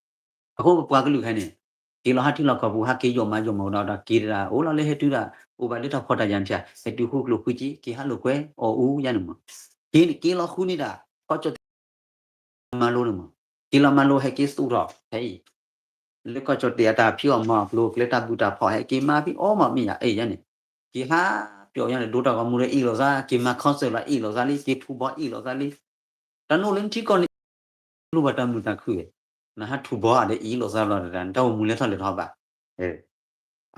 အဃိပပှၤကလုာ်ခဲအံၤန့ၣ် က့ၤလီၤဟးထံလီၢ်ကီၢ်ပူၤ ဟးက့ၤယီၢ်မးယီၢ်မးကဒီး က့ၤတၢ် အိၣ်လီၤလၢဟဲတုၤတၢ် အိၣ်ဘၣ်လၢတၢ်ဖှီၣ်တၢ်ယာ်န့ၣ် ဟဲတုၤဃိကျိၣ်ဃုက့ က့ၤဟးလိာ်ကွဲ အီၣ်အူယါန့ၣ်မး က့ၤန့ၣ်က့ၤလီၤဃုန့ၢ်တၢ် ကီၢ်ကၠီၣ်တဲၣ် မၤလိန့ၣ်မး က့ၤလီၤမၤလိဟဲက့ၤသူၣ်ထီၣ် ဖဲအံၤ လၢကီၢ်ကၠီၣ်တဲၣ်အတၢ်ဖံးအီၣ်မၤအီၣ်ကျိၤကျဲတၢ်ဘူၣ်တၢ်ဖီၣ် ဟဲက့ၤမၤဖံးအီၣ်မၤမ့ၢ်ယါ အဲၣ်ယါန့ၣ် က့ၤဟးပျီၣ်ယါန့ၣ် ဒိတၢ်ဂီၤမူဒီးအ့ၣ်လိာ်သး က့ၤမၤ concert လီၤအ့ၣ်လိာ်သးလံ က့ၤထူဘီအ့ၣ်လိာ်သးလံ တၢ်နအိၣ်လၢနထံကီၢ်န့ၣ် လိၣ်ဘၣ်တၢ်မုာ်တၢ်ခုၣ်ဝဲ နဟးထူဘီအဒီးအ့ၣ်လိာ်သးလီၤတဂၤ နတၢ်အိၣ်မူလဲၤထီၣ်လဲၤထီဘၣ်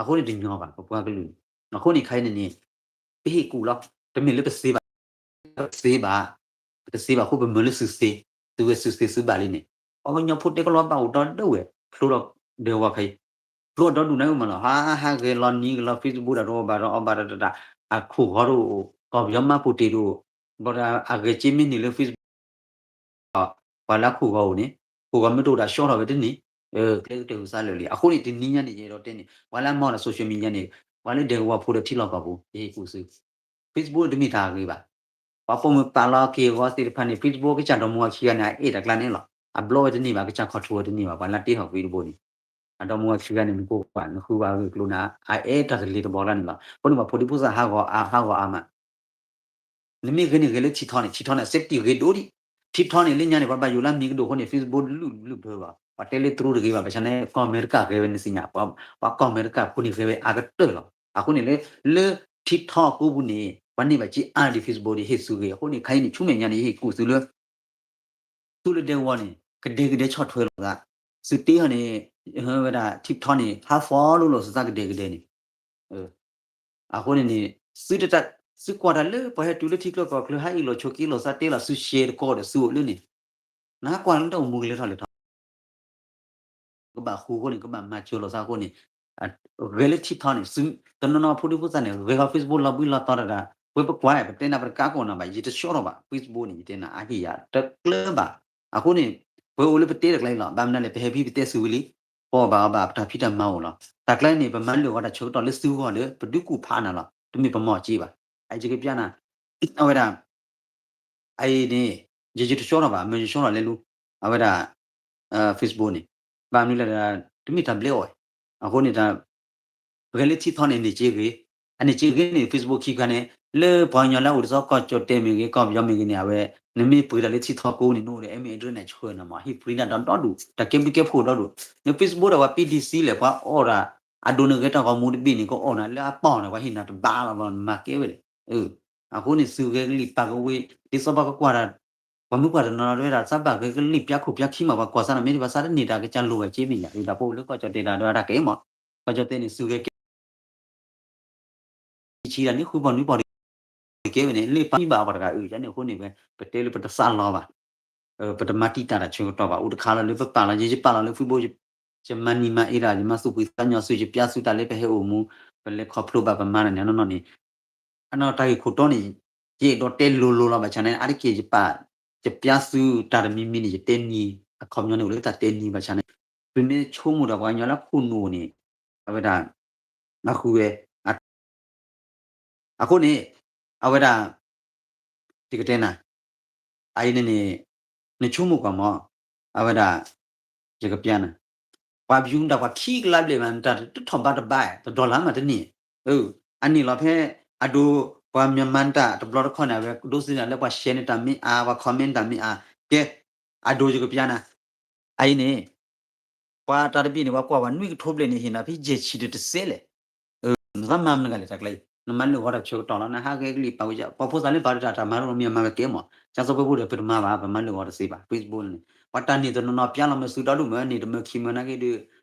အဃိန့ၣ်တညီဘၣ် ပပှၤကလုာ်န့ၣ် အဃိန့ၣ်ခဲအံၤန့ၣ်န့ၣ် ပဟ့ၣ်ကူၣ်လီၤ တမ့ၢ်လၢပသ့ဘၣ် ပသ့ဘၣ် ပတသ့ဘၣ်အဃိ ပမၢလၢသုသ့ သုဝဲသုသ့သုဘၣ်လံန့ၣ် ပှၤကညီဖိတဲကလီၤဘၣ်အိၣ်ဒီဒူၣ်ဝဲ ဖျိဒီးဒဲကဝီၤခဲအံၤ ဖျိအဒီဒူၣ်န့ၣ်မးလီၤ ဟးဟးဂဲၤလီၤနံၤကလီၤ Facebook တၢ်တအိၣ်ဘၣ်ဒီးအီၣ်ဘၣ်တၢ်တၢ်တၢ် အခိၣ်ဂီၤတအိၣ် ကီၢ်ပယီၤမၤပူၤတ့ၢ်တအိၣ် ဘျီဒီးအဂဲၤက့မ့ၢ်န့ၢ်လၢ Facebook ပှၤလၢအခိၣ်ဂီၤအိၣ်န့ၣ် ခိၣ်ဂီၤမ့ၢ်တအိၣ်ဒီးဆှီထီၣ်ဝဲတန့ၢ် ကျဲကတၢၢ်ဟူသါလၢာ်လံ အဃိန့ၣ် တနံၤညါန့ၣ် ယအဲၣ်ဒိးတဲန့ၣ် ပှၤလၢအမၤအီၣ်ဒီး social media န့ၣ် ပှၤလၢဒဲကဝီၤဖိဒီးထံလီၢ်ကီၢ်ပူၤ ယဟ့ၣ်ကူၣ်သု Facebook တမ့ၢ်တၢ်အဂ့ၤဘၣ် ပှၤပိာ်မုၣ်ပာ်လီၤက့ၤအဂီၤသ့ၣ်တဖၣ်န့ၣ် Facebook ကစၢ်ဒီမါဝၤခံဂၤန့ၣ် အအဲၣ်တၢ်ကျါန့ၣ်လီၤ အဘျီဝဲတန့ၢ်ဘၣ် ကစၢ် control ဝဲတန့ၢ်ဘၣ် ပှၤလၢတ့ထီၣ်ကွံာ်တဘိန့ၣ် အဒီမါဝၤခံဂၤန့ၣ် နကိးကွၢ် နဃုဘၣ်ဂ့ၢ်ကျိၤနၤ အအဲၣ်တၢ်တလ့ၤတဘီကျါန့ၣ်လီၤ အဃိန့ၣ် ပှၤဖိဒံဖိသၣ်ဟးဂီၤအါ ဟးဂီၤအါမး နမ့ၢ်ဂ့ၤန့ၣ်ဂ့ၤလၢထံထီန့ၣ် ထံထီန့ၣ် safety ဂ့ၤဒိၣ်ဒံး ထံထီန့ၣ် လၢညါန့ၣ် ပှၤဘၣ်ယိၣ်လၢမံၤကဒိၣ်အဃိန့ၣ် Facebook လုၢ်လုၢ်ဘၢဘၣ် ပှၤတဲလၢတြူတဂ့ၤဘၣ် ဘၣ်ဆၣ်န့ၣ် ကီၢ်အမဲရကၤဂ့ၤဝဲန့ၣ်သ့ၣ်ညါ ပှၤကီၢ်အမဲရကၤဖိန့ၣ်ဂ့ၤဝဲအါကတၢၢ်လီၤ အဃိန့ၣ်လၢ လၢထံထီအကိပူၤန့ၣ် ပှၤန့ၢ်ဘၣ်က့အါဒံး Facebook ဒံး ဟ့ၣ်သုဂ့ၤ အဃိန့ၣ် ခဲအံၤန့ၣ် ဆူမဲာ်ညါန့ၣ် ယဟ့ၣ်ကူၣ်သုလၢ သုလၢဒဲကဝီၤန့ၣ် ကဒဲကဒဲဆီၣ်ထွဲလိာ်သး, သုတ့ဟီန့ၣ် ဝဲဒၣ် TikTok န့ၣ် ဟး follow လိာ်သုသးကဒဲကဒဲန့ၣ်, အဃိန့ၣ်န့ၣ် သုတတၢ် သုကွၢ်တၢ်လၢပှၤဟဲတုၤလၢထံချၢကီၢ်ချၢ ဟးအ့ၣ်လိာ်ဆိးက့လိာ်သး တဲလီၤသု share တကီၢ်ဒီးသုအိၣ်လၢန့ၣ်, နဟးကွၢ်လၢတၢ်အိၣ်မူကလဲၤထီၣ်လဲၤထီၣ် ကဘၣ်ဃူအဃိန့ၣ် ကဘၣ်မၤစၢၤလိာ်သးအဃိန့ၣ်, ဂဲၤလၢ TikTok န့ၣ် သုတနီၤနီၤဖိဒံဖိသၣ်န့ၣ် ဂဲၤဃီၤ Facebook လီၤဘှံးလီၤတီၤတၢ်တၢ် ပဝဲပကွၢ် ပတဲနၤပတကးကီးနၤဘၣ် ယတဆှီထီၣ်ဘၣ် Facebook န့ၣ် ယတဲနၤအါဟ့ၣ်ယၤ တကျၢၤဘၣ်. အဃိန့ၣ် ပဝဲအိၣ်လၢပတဲတကျါအံၤလီၤ. ဘၣ်မနုၤလဲၣ် ပဟဲဖဲပတဲစူၤဝံၤလံ ပအီၣ်ဘၣ်အီဘၣ် ပတၢ်ဖံးတၢ်မၤအိၣ်လီၤ. တၢ်ကျါန့ၣ် ပမၤလၢာ်ဂီၤတၢ်ဆၢကတီၢ်လၢသုဂီၢ်လၢ ပဒုးကူၣ်ဖးနၤလီၤ. တမ့ၢ်ပမီၢ်က့ဘၣ်. အယကပျၢ်နၤ အဝဲဒၣ် အအံၤန့ၣ် ယယတဆှီထီၣ်ဘၣ် မၢယဆှီထီၣ်လဲၤလူၤ အဝဲဒၣ် Facebook န့ၣ် ဘၣ်မနုၤလဲၣ် တမ့ၢ်တၢ်ဘျဲအီၤ. အဃိန့ၣ် ပကဲလၢထံထီန့ၣ် န့ၢ်က့ဂ့ၤ, အန့ၢ်က့ဂ့ၤန့ၣ် Facebook ခံခါန့ၣ် လၢပှၤကညီလၢအအိၣ်တဆီ ကီၢ်ကၠီၣ်တဲၣ်မ့ၢ်ဂ့ၤ ကီၢ်ပယီၤမ့ၢ်ဂ့ၤန့ၣ် အဝဲ နမ့ၢ်ပှ့ၤတၢ်လၢထံထီကိးန့ၣ် နအိၣ်ဒီး email address န့ၣ် ဆှၢနၤမး ဟ့ၣ် free နၤဒီးဒီဒူၣ် တၢ်ကဲဘျုးကဲဖှိၣ်ဒီဒူၣ်. န Facebook ဒီးပှၤ ပီၣ်ဒံစံလဲၣ် ပှၤအီၣ်ဒၣ် အဒိနဂဲၤတၢ်ဂီၤမူတဘ့ၣ်န့ၣ် ကအီၣ်နၤလၢအပီၣ်န့ၣ် ပှၤဟ့ၣ်နၤတဘၣ်လီၤ နမၤကဲဝဲလဲၣ်. အဃိန့ၣ် သုဂဲၤကလံၣ်ပာ်ကဝ့ၤ ဒ်သိးပှၤကကွၢ်တၢ် ပှၤမုၢ်ကွၢ်တနီၤနီၤတဝဲဒၣ် သးဘၣ်ဂဲၤကလံၣ်ပျၢ်ခိၣ်ပျၢ်ခံမး ပှၤကွၢ်စၢ်နီၤ မ့ၢ်ဒ်ပှၤစၢ်တန့ၢ်တၢ်ကစၢ်လိၤဝဲက့မ့ၢ်ယၤ ဒ်သိးပအိၣ်လၢကီၢ်ကၠီၣ်တဲၣ်တၢ်ဒီးတၢ်ကဲမး ကီၢ်ကၠီၣ်တဲၣ်န့ၣ် သုဂဲၤက ဆံဒၣ်န့ၣ်ဃုပီၢ်နွံပီၢ်တကဲဝဲန့ၣ် လ့ၣ်ပာ်မံဘၣ်ပှၤတဂၤအုၣ်န့ၣ် အဃိန့ၣ်ဝဲ ပတဲလၢပတသးလီၤဘၣ်. ပတမၤတံာ်တာ်တၢ်ဆၢကတီၢ်ဘၣ် အိၣ်တခါလီၤလၢပပာ်လီၤ ယယပာ်လီၤလၢ Facebook ယမၤနံၤမၤအ့ဒၣ် ယမၤသူၣ်ဖှံသးညီသု ယပျၢ်သုတၢ်လၢပဟဲအိၣ်မူ ပလဲၤခီဖျိဘၣ်ပမၤတၢ်န့ၣ်နီၢ်နီၢ်န့ၣ် အနီၢ်တၢ်ဂ့ၢ်ခိၣ်တီန့ၣ် ယအဲၣ်ဒိးတဲလိၤလိၤလီၤဘၣ်ဆၣ်န့ၣ် အါတက့ၢ်ယပာ် ယပျၢ်သုတၢ်တမံၤမံၤန့ၣ် ယတဲနံၤ အခီပညီန့ၣ် အိၣ်လၢတၢ်တဲနံၤဘၣ်ဆၣ်န့ၣ် သုမ့ၢ်ဆိကမိၣ်ဒီးပှၤကညီလၢခိၣ်နူာ်န့ၣ် အဝဲဒၣ် အဃုဝဲ အဃိန့ၣ် အဝဲဒၣ် ယကတဲနၤ အအံၤန့ၣ်န့ၣ် နဆိကမိၣ်ကွၢ်မး အဝဲဒၣ် ယကပျၢ်နၤ ပှၤ view နတၢ်ပှၤခံကလးဘျဲၣ်မး နတၢ်တထီၣ်ဘးတဘး တ dollar မးတန့ၢ် အနံၣ်လီၤဖဲ အဒိ ပှၤမၤမၤနတၢ်တဘျီတခီၣ်န့ၣ် အဝဲဒိးစ့ၢ်နၤလၢပှၤ share နတၢ်မ့ၢ်အါ ပှၤ comment နတၢ်မ့ၢ်အါ ကဲ အဒိ ယကပျၢ်နၤ အအံၤန့ၣ် ပှၤတၢ်တဘ့ၣ်န့ၣ် ပှၤကွၢ်ပှၤနွံကထိဘျဲၣ်န့ၣ် ဟ့ၣ်နၤဖဲယဲၢ်ဆံတတစဲးလဲၣ် နသးမၤမနုၤဂၤလဲၣ်တၢ်ကျါအံၤ နမၤလၢာ်ဂီၤတၢ်ဆၢကတီၢ်လီၤ နဟးဂဲၤကလံၣ်ပာ်ဝဲ ပှၤဖိသၣ်လၢပာ်တၢ်တၢ်မၤလိမ့ၢ်မၤဝဲကဲမး ကၢ်သိးပှၤဖိဒီးပတမၤဘၣ် ပမၤလၢာ်ဂီၤတသ့ဘၣ် Facebook န့ၣ် ပှၤတၢ်န့ၢ်တနီၤနီၤပျၢ်လီၤမ့ၢ်သုဒီဒူၣ်မ့ၢ်န့ၣ် တမ့ၢ်ခံမ့ၢ်နာ်က့ဒီး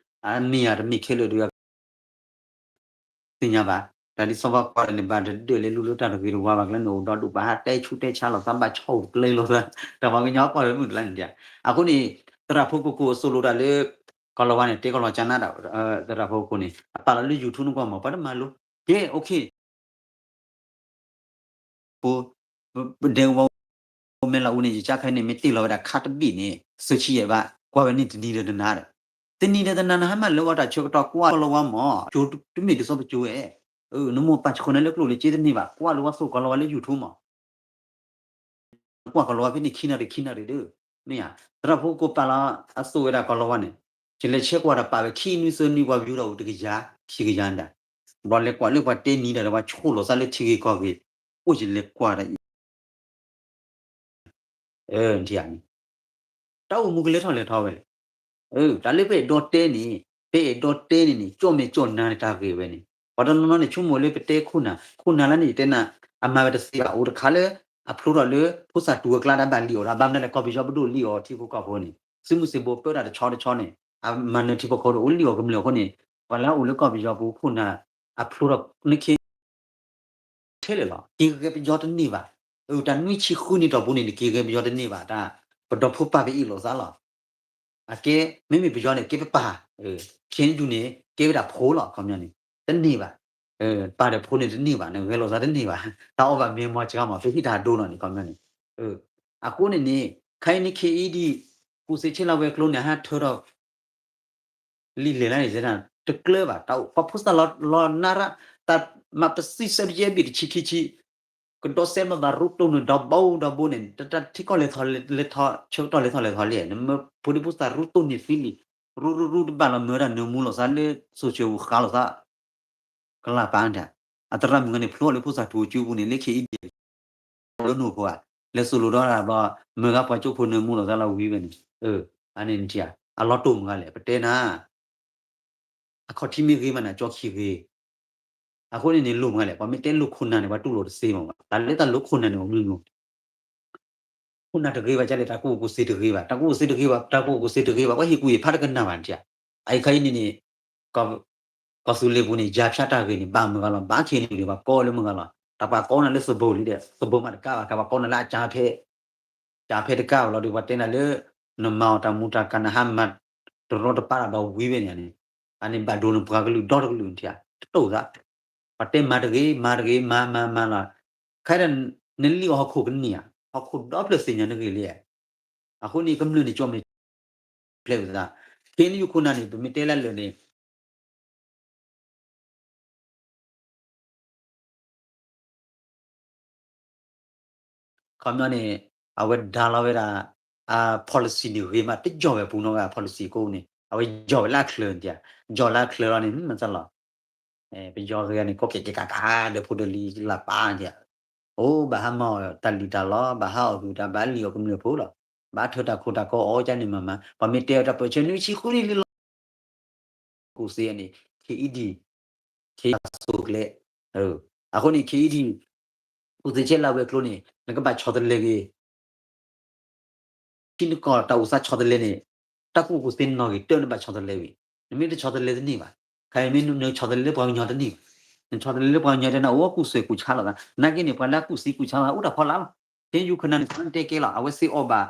အမ့ၢ်ယၤတမ့ၢ်ခဲလၢာ်ဒီး သ့ၣ်ညါဘၣ် တၢ်ဒ်သိးပှၤကွၢ်ဒီးန့ၣ် ဘၣ်တဒၢးလဲၤလူၤလၢတၢ်တဂ့ၤတဝါဘၣ်ကျဲန့ၣ် အိၣ်ဒီဒူၣ်ဘၣ်ဟးတဲဆူတဲဆါလိာ်သးဘၣ်ဆီအိၣ်ကျဲလိာ်သး တၢ်ပှၤကညီကွၢ်လၢမုၢ်ကျါန့ၣ် အဃိန့ၣ် သရၣ်ဖိကီၢ်ကိၣ်အသိၣ်လိတၢ်လၢ ကီၢ်လီၤဝါန့ၣ် တဲကီၢ်လီၤကၠါနါတၢ် သရၣ်ဖိကီၢ်ကိၣ်န့ၣ် အပာ်လီၤလၢ YouTube နကွၢ်မး ပှၤတမၤလိ ကဲ okay ပဒဲဝဲမဲာ်လီၤအူန့ၣ် ယကၢ်ခဲန့ၣ် မ့ၢ်တ့ၢ်လီၤဝဲဒၣ်ခါတဘ့ၣ်န့ၣ် သၢဆံယဲၢ်ဘး ကွၢ်ဝဲန့ၣ်တနံၤဒီးတနၤဒီး တနံၤဒီးတနၤ နဟးမၤလၢဝဲတၢ်ဆၢကတီၢ်ကွၢ်ကီၢ်လီၤဝါမး ကၠိတမ့ၢ်ဒ်သိးပကၠိဝဲ နမိၢ်ပၢ်ဆှၢနၤလၢကျိၣ်လၢစ့တန့ၢ်ဘၣ် ကွၢ်လၢဝဲသိၣ်ကီၢ်လီၤဝါလၢ YouTube မး ကွၢ်ကီၢ်လီၤဝါဖဲန့ၣ်ခံနၣ်ရံၣ်ခံနၣ်ရံၣ်ဒီး မ့ၢ်ဧါ သရၣ်ဖိကီၢ်ကိၣ်ပာ်လီၤအသိၣ်ဝဲဒၣ်ကီၢ်လီၤဝါန့ၣ် ယလဲၤဆဲးကွၢ်တၢ်ပာ်ဝဲခံနွံသၢနွံပှၤ view ဒီးအိၣ်တကယၤ ခံကယၤဒၣ် ဘျီလဲၤကွၢ်လၢပှၤတဲနံၤဒီးပှၤဆိၣ်လိာ်သးလၢထံဂ့ၤကီၢ်ဂ့ၤ အိၣ်ယလဲၤကွၢ်ဒီးအံၤ အၢ နထံၣ်ဧါန့ၣ် တၢ်အိၣ်မူကလဲၤထီၣ်လဲၤထီဝဲလဲၣ်. တၢ်လၢပအဲၣ်ဒိးတဲန့ၣ် ပအဲၣ်ဒိးတဲန့ၣ်န့ၣ် ကၠီၣ်မဲာ်ကၠီၣ်နါန့ၣ်တၢ်ဂ့ၢ်ဝဲန့ၣ် ပှၤတနီၤနီၤန့ၣ် ဆိကမိၣ်လၢပတဲခိၣ်နၢ် ခိၣ်နၢ်လၢန့ၣ်ယတဲနၤ အမၤဝဲတသ့ဘၣ် အိၣ်တခါလၢ အဖျိထီၣ်လၢ ဖိသၣ်တူၢ်အကျါဒီးဘၣ်လံၣ်အီၤဒီး ဘၣ်မနုၤလဲၣ် ကီၢ်ပယီၤပဒိၣ်လံၣ်အီၤထံဖိကီၢ်ဖိန့ၣ် သုးမုၢ်သံၣ်ဘိပၢတၢ်တဆီတဆီန့ၣ် အမၤနၢၤထံဖိကီၢ်ဖိဒီးအိၣ်လံၣ်အီၤကမျၢၢ်အဃိန့ၣ် ပှၤလၢအအိၣ်လၢကီၢ်ပယီၤပူၤခိၣ်နၢ် အဖျိထီၣ်နခ့ ထဲလဲၣ်လီၤ က့ၤဂဲၤပယီၤတန့ၢ်ဘၣ်. တၢ်နွံဆံဃုနံၣ်တီၢ်ပူၤန့ၣ် နက့ၤဂဲၤပယီၤတန့ၢ်ဘၣ် တၢ်ပဒီဖိပၢ်ပအ့ၣ်လိာ်သးလီၤ. အကဲ မ့မ့ၢ်ပယီၤန့ၣ် ကဲပပၢ် ခ့ၣ်ဒူၣ်န့ၣ် ကဲဝဲဒၣ်ဖိလီၤ ခီပညီန့ၣ် တန့ၢ်ဘၣ်. ပၢ်ဒီးဖိန့ၣ်တန့ၢ်ဘၣ် နဂဲၤလိာ်သးတန့ၢ်ဘၣ် တၢ်အီၣ်ဘၣ်မ့ၢ်မီၢ်စှၤမး ပဟံၣ်တၢ်ဒိနီၤန့ၣ် ခီပညီန့ၣ် အဃိန့ၣ်န့ၣ် ခဲအံၤနခ့အံၤဒံး ကူၣ်စ့ဆ့လၢဝဲၤကျိၤန့ၣ် ဟးထၢထီၣ် လံာ်လဲၢ်လၢန့ၣ် တကျၢၤဘၣ် တၢ်အိၣ်ပှၤဖိသၣ်လီၤနါရၣ် တၢ်မၤပသံစဲးပယဲဘ့ၣ်တဆံခံဆံ ကဒီးစဲးဘျီသးရူတိၢ်နုာ်ဒီဘိဒီဘိန့ၣ် တၢ်ထံကီၢ်လဲၤထီၣ်လဲၤထီၣ် ဆၢကတီၢ်လဲၤထီၣ်လဲၤထီၣ်လံ နမ့ၢ်ဖိဒံဖိသၣ်ရူတိၢ်န့ၢ်သံလံ ရူရူရူတဘၣ်လီၤ မၢတၢ်နၢမူလိာ်သးလၢ social ပူၤဃးလိာ်သး ကလၢ်ပာ်တၢ် အသရၣ်မုၣ်ဂၤန့ၣ် ဖျိလၢဖိသၣ်ထူကၠူပူၤန့ၣ် လၢခ့အံၤဒံး လၢနိၣ်ဖိဧါ လဲၤသိၣ်လိဒီးတၢ်ဘျီ မၢဂၤပှၤကၠိဖိနၢမူလိာ်သးလီၤဝံၤဝဲန့ၣ် အန့ၣ်နထံၣ်ဧါ အလီၤတိၢ်မုၢ်ဂၤလဲၣ် ပတဲနၤ အခီၣ်ထံးမ့ၢ်ဂ့ၤမးန့ၣ် ကၠီခံဂ့ၤ အဃိန့ၣ်န့ၣ် လိၣ်မုၢ်ဂၤလဲၣ် ပှၤမ့ၢ်တဲလိၣ်ခိၣ်နၢ်န့ၣ် ပှၤတူၢ်လိာ်တသ့မးဘၣ် တၢ်လၢတၢ်လိၣ်ခိၣ်နၢ်န့ၣ် အိၣ်မနုၤမနုၤ ခိၣ်နၢ်တဂ့ၤဘၣ် ကလဲၣ် တၢ်ကူၣ်ဘၣ်ကူၣ်သ့တဂ့ၤဘၣ် တၢ်ကူၣ်ဘၣ်ကူၣ်သ့တဂ့ၤဘၣ် တၢ်ကူၣ်ဘၣ်ကူၣ်သ့တဂ့ၤဘၣ် ပှၤဟ့ၣ်ကူၣ်ဟ့ၣ်ဖးတကနၣ်ဘၣ်န့ၣ် အအံၤခါအံၤန့ၣ်န့ၣ် ကီၢ်သူလ့ၤပူၤန့ၣ် ယၤဖၠါတၢ်ဂ့ၢ်န့ၣ် ဘၣ်မုၢ်ဂၤလီၤ ဘၣ်ခ့န့ၣ်ဒံး ပှၤကိးလၢမုၢ်ဂၤလီၤ တၢ်ပှၤကိးနၤလၢသဘိလံဒီး သဘိမးတကးဘၣ် ကဘၣ်ကိးနၤလၢအကၠါဖဲ ကၠါဖဲတကးဘၣ်လီၤဒီး ပှၤတဲနၤလၢ နမၤအီၤတၢ်မူတၢ်ကၤ နဟးမၤတရီတပါတၢ်ဒီးဝံၤဝဲန့ၣ်န့ၣ် အန့ၣ်ဘၣ်ဒိနပှၤကလုာ်ဒီတကလုာ်န့ၣ် တတိၢ်သး ပှၤတဲမၤတဂ့ၤ မၤတဂ့ၤ မၤမၤမၤလီၤ ခဲဒီး နလံၣ်အီၤဟီၣ်ခိၣ်ကန့ၢ်ဧါ, ဟီၣ်ခိၣ်ဒီဖျၢၣ်သ့ၣ်ညါနဂ့ၢ်လံဧါ. အဃိန့ၣ် ကမျၢၢ်န့ၣ် ကၠီၣ်မဲာ်ဖျဲးဝံသး, ခ့ၣ်အဲၣ်ယူၣ်ခိၣ်နၢ်န့ၣ် ပမ့ၢ်တဲလၢလၢာ်န့ၣ် ခီပညီန့ၣ် အဝဲဒါလီၤဝဲဒၣ် အ policy န့ၣ်ဂ့ၤမး တယီၢ်ဝဲပူၤနီၢ်ဂၤ policy ကိးန့ၣ် အဝဲယီၢ်ဝဲလၢအချၢန့ၣ်, ယီၢ်လၢအချၢလီၤန့ၣ် မ့ၢ်တလီၤ. ပယီၤဂ့ၤန့ၣ် ကိးကဲကဲကးကး ဒီးဖိဒိၣ်လံလၢပၢ်န့ၣ်, အိၣ် ဘၣ်ဟးမၤအီၤတၢ်လံၣ်တၢ်လီ ဘၣ်ဟးအီၣ်ဂုၢ်တၢ် ဘၣ်လံၣ်အီၤကမျၢၢ်ဖိလီၤ, ဘၣ်ထၢတၢ်ခိၣ်တၢ်ကီအီၣ်ကန့ၣ်မးမး, ပှၤမ့ၢ်တဲအီၤတၢ်ပၢၢ်ဆၢနွံဆံဃုနံၣ်လံလီၤ ကူၣ်သ့န့ၣ် ခ့ၣ်အဲၣ်ဒံၣ်, ခ့ၣ်အဲၣ်ဒံၣ်အစိၤကျဲ, အဃိန့ၣ် ခ့ၣ်အဲၣ်ဒံၣ် ကူၣ်သ့ဆဲလၢအဝဲၤကျိၤန့ၣ် နကဘၣ်ဆီတလဲက့ၤ ထံနကီၢ်တၢ်အိၣ်သးဆီတလဲန့ၣ် တၢ်ကူၣ်ဘၣ်ကူၣ်သ့နီၢ်ဂ့ၤတၢၢ်နဘၣ်ဆီတလဲဝံၤ, နမ့ၢ်တဆီတလဲတန့ၢ်ဘၣ်. ခဲအံၤမ့ၢ်နဆီတလဲလၢပှၤကညီတန့ၢ်ဘၣ်. နဆီတလဲလၢပှၤကညီတဲနၤ အိၣ်ကူၣ်စဲၤကူၣ်ဆါလိာ်သး, နာ်က့န့ၣ် ပှၤလၢအကူၣ်သ့ကူၣ်ဆါသးအိၣ်တၢ်ဖီလာ်လီၤ. ခ့ၣ်အဲၣ်ယူၣ်ခိၣ်နၢ်န့ၣ် သးတဲကဲလီၤ အဝဲသ့အီၣ်ဘၣ်,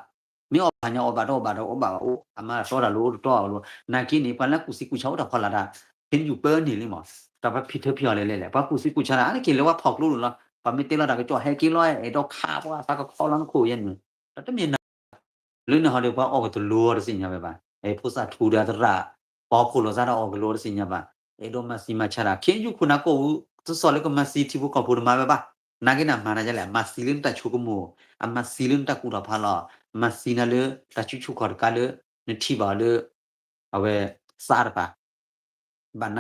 မ့ၢ်အီၣ်ဘၣ်ညါအီၣ်ဘၣ်တအီၣ်ဘၣ်ဒီးအီၣ်ဘၣ်ဘၣ်အိၣ် အမၤတီတၢ်လိၤအိၣ်တတီအီၤလိၤ, နာ်က့န့ၣ် ပှၤလၢအကူၣ်သ့ကူၣ်ဆါအိၣ်တၢ်ဖီလာ်တၢ်, ခ့ၣ်အဲၣ်ယူၣ်ပၢန့ၢ်လံမး, တၢ်ပှၤဖံးထၢဖံးအီၤလဲၣ်လဲၣ်လဲၣ်, ပှၤကူၣ်သ့ကူၣ်ဆါတၢ် အါတက့ၢ်လၢပှၤဖီၣ်ကျိလိာ်လီၤ, ပှၤမ့ၢ်တဲလီၤတၢ်ကစီၣ်ဟဲက့ၤလီၤ အဲၣ်ဒိးခးပှၤသးကခီလီၤနခိၣ်ယဲန့ၣ်, တၢ်တမ့ၢ်နၤ လၢနဟီဒီးပှၤအီၣ်ကတလိတသ့ၣ်ညါဝဲဘၣ်, ဖိသၣ်ထူဒီးသရၣ် ပှၤဟီၣ်ခိၣ်လိာ်သးဒီးအီၣ်ကလိတသ့ၣ်ညါဘၣ်, အဲၣ်ဒိးမၤသံမၤဆါတၢ်, ခ့ၣ်အဲၣ်ယူၣ်ခိၣ်နၢ်ကီၢ်ပူၤ တစိၢ်လၢကမၤသံထံဖိကီၢ်ဖိတမၤဝဲဘၣ်, နာ်က့န့ၣ်မၤနၤဒ်လဲၣ်, မၤသံလၢနတၢ်ဆိကမိၣ်, အမၤသံလၢနတၢ်ကူၣ်ထီၣ်ဖးလီၤ, မၤသံနၤလၢတၢ်စုဆူၣ်ခီၣ်တကးလၢ နထံၣ်ဘၣ်အီၤလၢ အဝဲ သးတပၤ ဘၣ်န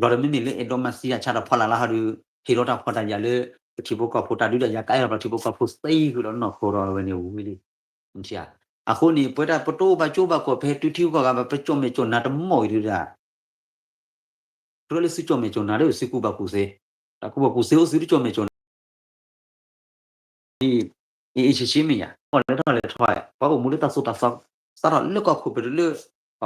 ါဒိၣ်, ဘျီဒီးမ့မ့ၢ်လၢအဲၣ်ဒိးမၤသံတၢ်ဆါတၢ်ဖီလာ်လၢဟီဒီး ဟ့ၣ်လီၤတၢ်ဖီတၢ်ယာ်လၢ ပထံဖိကီၢ်ဖိတၢ်ဒုးတၢ်ယၤ ကအဲၣ်လီၤပထံဖိကီၢ်ဖိသ့ဃုာ်ဒီးနီၢ်ခိဒီးအဝဲန့ၣ်ဝံၤလံ. အဃိန့ၣ် ပဝဲဒၣ်ပတအိၣ်ဘၣ်ကၠိဘၣ်ကီၢ် ပဟဲတုၤထံဂုၤကီၢ်ဂၤဘၣ် ပကၠီၣ်မဲာ်ကၠီၣ်နါတမီၢ်အံၤဒုးဒၣ် ကြၢးလၢသုကၠီၣ်မဲာ်ကၠီၣ်နါဒီးသုကူၣ်ဘၣ်ကူၣ်သ့, တၢ်ကူၣ်ဘၣ်ကူၣ်သ့အိၣ်သုတကၠီၣ်မဲာ်က၁ီၣ်နါ အ့ၣ် အ့ၣ် ဆ့ဆ့မ့ၢ်ယါ ထီၣ်လဲၤထီၣ်လဲၤထီၣ် ပှၤအိၣ်မူလၢတၢ်သိၣ်တၢ်သီ စးထီၣ်လၢကီၢ်ခိၣ်ပတုၤလၢ ပှ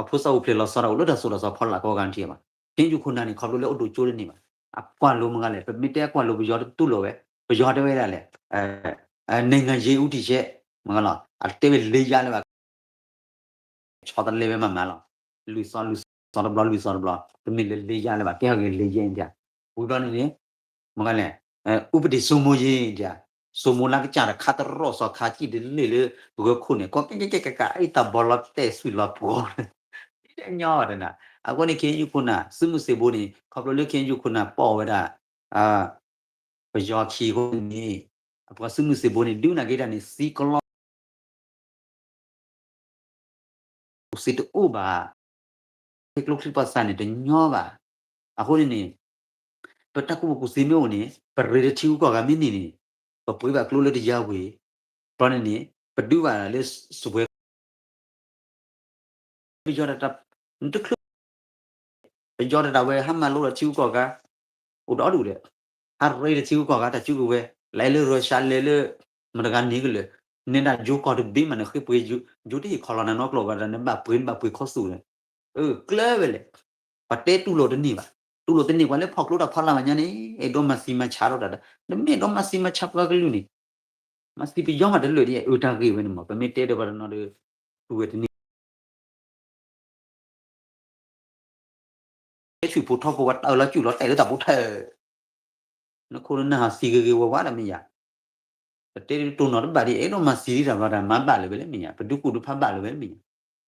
ၤဖိသၣ်အိၣ်ဖျဲၣ်လီၤဆီဒၣ် အိၣ်လၢတၢ်သိၣ်တၢ်သီဖီလာ်ကိးဂၤထံၣ်ဘၣ်. ခ့ၣ်ယူၣ်ခိၣ်နၢ်န့ၣ် ခီဖျိလၢအိၣ်ဒိၣ်ကၠိတန့ၢ်ဘၣ်. အကွၢ်လိမ့ၢ်ဂၤလဲၣ် ပမ့ၢ်တဲအကွၢ်လိပယီၤတတူၢ်လိာ်ဝဲ ပယီၤတဲဝဲဒၣ်လဲၣ် နိုင်ငံရေးဦးတည်ချက် မ့ၢ်ဂၤလီၤ အတဲဝဲလ့ယါလၢဘၣ် ဆီတလဲဝဲမးမးလီၤ. လွံၢ်သီလွံၢ်သီတဘျီ လွံၢ်သီတဘျီ တမ့ၢ်လၢလ့ယါလၢၤဘၣ် ကဲထီၣ်က့ၤလ့ယါအံၤဒၣ် ဝံၤဘျီန့ၣ်န့ၣ် မ့ၢ်ဂၤလဲၣ် ဥပဒေစိုးမိုးရေးဒၣ် စိမိၤလၢကစၢ်တခါတရီၣ်စီၤခါစံၣ်တလ့ၢ်လၢ ပဂၢၢ်ခိၣ်န့ၣ် ကီကဲကဲကဲကဲ အံၤတၢ်ဘီလီၤတဲာ်သွံၣ်လီၤပှီၤ ညီဘၣ်တနၤ အဃိန့ၣ် ခ့ၣ်ယူၣ်ခိၣ်နၢ် သုးမုၢ်သံၣ်ဘိန့ၣ် ခီဖျိလၢ ခ့ၣ်ယူၣ်ခိၣ်နၢ် ပီၣ်ဝဲဒၣ် ပယီၤခံအဃိန့ၣ် အပှၤသုးမုၢ်သံၣ်ဘိန့ၣ် ဒုးနၢ်က့ၤတၢ်န့ၣ် သံကလီ ကူၣ်သ့တအိၣ်ဘၣ်, ဟဲကျိချံပှၤသးန့ၣ်တညီဘၣ်. အဃိန့ၣ်န့ၣ် ပတၢ်ကူၣ်ဘၣ်ကူၣ်သ့မ့ၢ်အိၣ်န့ၣ် ပရ့တထံဂုၤကီၢ်ဂၤမ့ၢ်န့ၢ်န့ၣ် ပပှ့ၤဘၣ်ကျိလၢတယါဝံၤ ဘျီန့ၣ်န့ၣ် ပဒုးဘၣ်လၢစပွဲ ပယီၤတၢ် နတချုး ပယီၤတၢ်ဝဲဟးမၤလိဒီးထံဂုၤကီၢ်ဂၤ အိၣ်ဒီဒူၣ်ဒီး ဟးရ့ဒီးထံဂုၤကီၢ်ဂၤတၢ်စုကဝဲၤ လဲၤလၢရၢၡါလဲၤလၢ မတဂၤန့ၣ်ကလၢာ် နဲဒၣ်ယိၤကီၢ်တဘ့ၣ်မးန့ၣ် ဃ့ပှ့ၤယိၤတဟ့ၣ်ခီလီၤနၤနီတကျိၤဘၣ်ဒီး နဘၣ်ပှ့ၤနဘၣ်ပှ့ၤခီသူၣ်ဒီး အၢ ကျၢၤဝဲလဲၣ် ပှၤတဲတူၢ်လိာ်တန့ၢ်ဘၣ် တူၢ်လိာ်တန့ၢ်ပှၤလၢဖီၣ်ကျိတၢ်ဖီလာ်ဘၣ်ညါန့ၣ် အဲၣ်ဒိးမၤသံမၤဆါထီၣ်တၢ်ဒီး နမ့ၢ်အဲၣ်ဒိးမၤသံမၤဆါပှၤကလုာ်န့ၣ် မၤသံပယီၤမးတလၢာ်ဒ်အၢတၢ်ဂ့ၢ်ဝဲန့ၣ်မး ပမ့ၢ်တဲဒီးပှၤတနီၤဒီး တူၢ်ဝဲတန့ၢ် ဟဲဆူၣ်ဖိထီဖိဝဲတၢ်အၢၣ်လီၤစူၣ်လီၤတဲာ်လၢတၢ်ဖိထဲ နခိၣ်နနၢ်ဟးသံဂ့ၤဂ့ၤဝါဝါဒီးမ့ၢ်ယါ ပတဲတတိၢ်နီၣ်တဘၣ်ဒ် အဲၣ်ဒိးမၤသံဒ်တၢ်ဘျီတၢ်မၤဘၣ်လၢၤဝဲလၢမ့ၢ်ယါ ပဒုးကူၣ်ဒုးဖးဘၣ်လၢၤဝဲလၢမ့ၢ်ယါ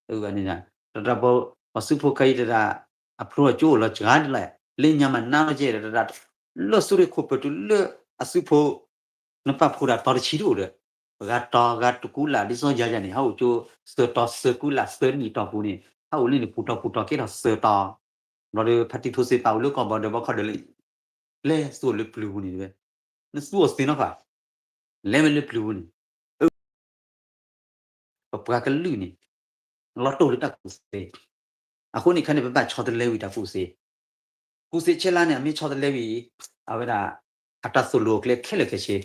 အၢဂၤန့ၣ် တၢ်တၢ်ပှၤသုးဖိခဲအံၤတၢ် အဖျိအကၠိအိၣ်လီၤစှၤဒ်လဲၣ် လၢညါမးနါလီၤကဲဒီးတၢ် လၢသုးရ့ၣ်ခိၣ်ပတုၤလၢအသုးဖိ နပာ်ဖှိၣ်ဒၣ်တီၤတဆံတအိၣ်ဒီး ဂၤတီၤဂၤတကူလၢ် ဒ်သိးယၤယၤန့ၣ် ဟးအိၣ်ကၠိသၢတီၤသၢကူလၢ်သၢနံၣ်တီၢ်ပူၤန့ၣ် ဟးအိၣ်လၢန့ၣ်ပူၤတီၤပူၤတီၤကဲထီၣ်သၢတီၤ ဘျီဒီးဖါတံၢ်ထိစ့ပာ်အိၣ်လၢကီၢ်ဘီဒီးဘီခီဒီးလၢ လဲၤသူၣ်အိၣ်လၢပျုၤပူၤန့ၣ်ဝဲ နသူၣ်အိၣ်သ့နီၢ်ဖး လဲၤဝဲလၢပျုၤပူၤန့ၣ် အ ပပှၤကလုာ်န့ၣ် လီၤတိၢ်လၢတၢ်ကူၣ်သ့ အဃိန့ၣ်ခါန့ၣ် ပဘၣ်ဆီတလဲဝံၤတၢ်ကူၣ်သ့ ကူၣ်သ့ဆဲလါန့ၣ် အမ့ၢ်ဆီတလဲဝံၤ အဝဲဒၣ် အတၢ်သိၣ်လိအကျဲခဲလၢာ်ခဲဆ့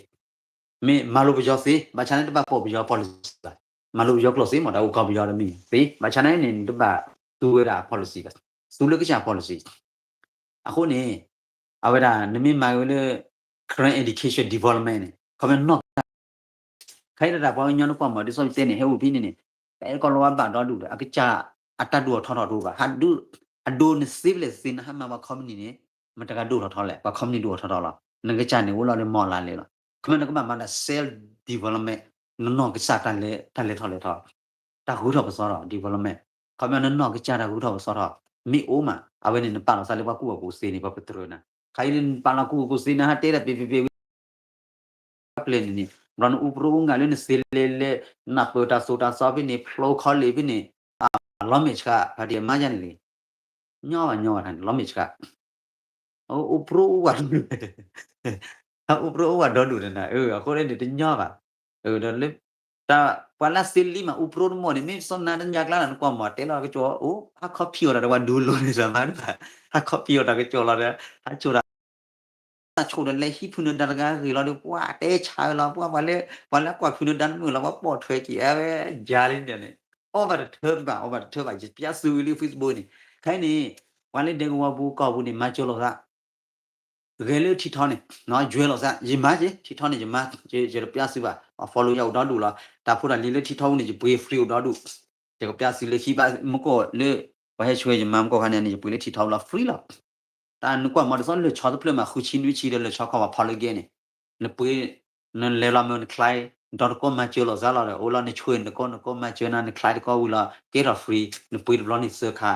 မ့ၢ်မၤလိပယီၤသ့ ဘၣ်ဆၣ်န့ၣ်တဘၣ်ပိာ်ပယီၤ policy ဘၣ် မၤလိပယီၤကျိာ်သ့ မ့ၢ်တၢ်အိၣ်ကီၢ်ပယီၤတမံၤသ့ ဘၣ်ဆၣ်န့ၣ်န့ၣ် တဘၣ်သူဝဲဒၣ် policy ဘၣ် သူလၢကစၢ် policy အဃိန့ၣ် အဝဲဒၣ် နမ့ၢ်မၤဝဲလၢ Karen education development န့ၣ် ခီမ့ၢ်နီၢ်ကစၢ် ခဲအံၤတၢ်ပှၤကညီနကွၢ်မး ဒ်သိးယတဲန့ၣ် ဟဲအိၣ်ဖဲန့ၣ်န့ၣ် တအဲၣ်ကီးလီၤဝဲဘၣ်ဒီဒူၣ်ဒီး အကစၢ်အတၢ်ဒိၣ်ထီၣ်ထီထီၣ်တအိၣ်ဘၣ် ဟးဒုး အဒိနသ့ဖျဲးသ့နဟးမၤပှၤ company န့ၣ် မတဂၤဒိၣ်ထီၣ်ထီလဲၣ် ပှၤ company ဒိၣ်ထီၣ်ထီလီၤ နကစၢ်န့ၣ် အိၣ်လီၤလၢမီၢ်လါလဲၣ်လီၤ ခီပညီနကဘၣ်မၤဒၣ် self development, နနီၢ်ကစၢ်တၢ်လဲၤထီၣ်လဲၤထီၣ်, တၢ်ဂုၤထီၣ်ပသီထီၣ် development, ခီပညီနနီၢ်ကစၢ်တၢ်ဂုၤထီၣ်ပသီထီၣ် မ့ၢ်အိၣ်မး အဝဲန့ၣ်နပာ်လီၤသးလၢပှၤကူၣ်ဘၣ်ကူၣ်သ့န့ၣ် ပှၤပတြၢၤနၤ, ခါအံၤလၢနပာ်လီၤကူၣ်ဘၣ်ကူၣ်သ့န့ၣ် ဟးတဲတၢ်ပ့ၤပ့ၤပ့ၤဝံၤ ပျဲၢ်န့ၣ်န့ၣ် ဘျီနအူပြိအူငါလၢနသ့လဲၤလဲၤ နၢ်ပၢၢ်တၢ်သိၣ်တၢ်သီဖဲန့ၣ် ဖျိခီလ့ၣ်ဖဲန့ၣ် လီၤမဲာ်ဆှး ဖါတံၢ်မါယါန့ၣ်လံ, ညီဘၣ်ညီဘၣ်န့ၣ် လီၤမဲာ်ဆှး, အိၣ်ပြိအိၣ်ဝဲ အိၣ်ပြိအိၣ်ဝဲဒီဒူၣ်န့ၣ် အဃိန့ၣ်တညီဘၣ်, ဒီးလၢ တၢ်ပှၤလၢသ့လံမး အိၣ်ပြိတမီၢ်န့ၣ် မ့ၢ်စီနၤတညါကျါလီၤ နကွၢ်မီၢ်တဲလီၤကစီၤအိၣ် ဟးခီဖံးအီၤတၢ်တဝၢ်ဒူလိၤန့ၣ် မၤတဘၣ်, ဟးခီဖံးအီၤတၢ်ကစီၤလီၤဒီး ဟးဆိၣ်တၢ် တၢ်ဆိၣ်ဒီးလဲၤဟံးဖုနဒါတဂၤဂ့ၤလီၤဒီး ပှၤတဲဆါလီၤ ပှၤ ပှၤလၢကွၢ်ဖုနဒါတမုာ်လီၤ ပှၤပိာ်ထွဲက့ၤအဝဲ ယၤလံန့ၣ်န့ၣ် အီၣ်ဘၣ်တထၢဘၣ် အီၣ်ဘၣ်တထၢဘၣ် ယပျၢ်သုဝံၤလၢ Facebook န့ၣ် ခဲအံၤန့ၣ် ပှၤလၢဒဲကဝီၤပူၤကီၢ်ပူၤန့ၣ် မၤစၢၤလိာ်သး ဂဲၤလၢထံထီန့ၣ် ယွဲလိာ်သး ယမၤက့ၤ ထံထီန့ၣ် ယမၤ ယတပျၢ်သုဘၣ် ပှၤ follow ယၤအိၣ်ဒီဒူၣ်လီၤ တၢ်ဖိတၢ်လံၤလၢထံထီပူၤန့ၣ် ယပှ့ၤ free အိၣ်ဒီဒူၣ် ယကပျၢ်သုလၢခံဘၣ် မ့ၢ်ကီၢ်လၢ ပှၤဟဲဆှၢယမၤမ့ၢ်ကီၢ်ခါန့ၣ် ယပှ့ၤလၢထံထီပူၤလီၤ free လီၤ တၢ်နကွၢ်မီၤတသီလၢဆီတဖျၢၣ်မး ဃုဆံနွံဆံဒီးလၢဆီခီၣ်ပှၤဖီလၢကဲန့ၣ် နပှ့ၤ နလဲၤလီၤမ့ၢ်န client ဒီးတကိးမၤစၢၤလိာ်သးလီၤဒီး အိၣ်လီၤနဆှၢနတကိး နကိးမၤစၢၤနၤ န client တကိးဝံၤလီၤ ကဲထီၣ် free နပှ့ၤတဘျီန့ၣ်သၢခါ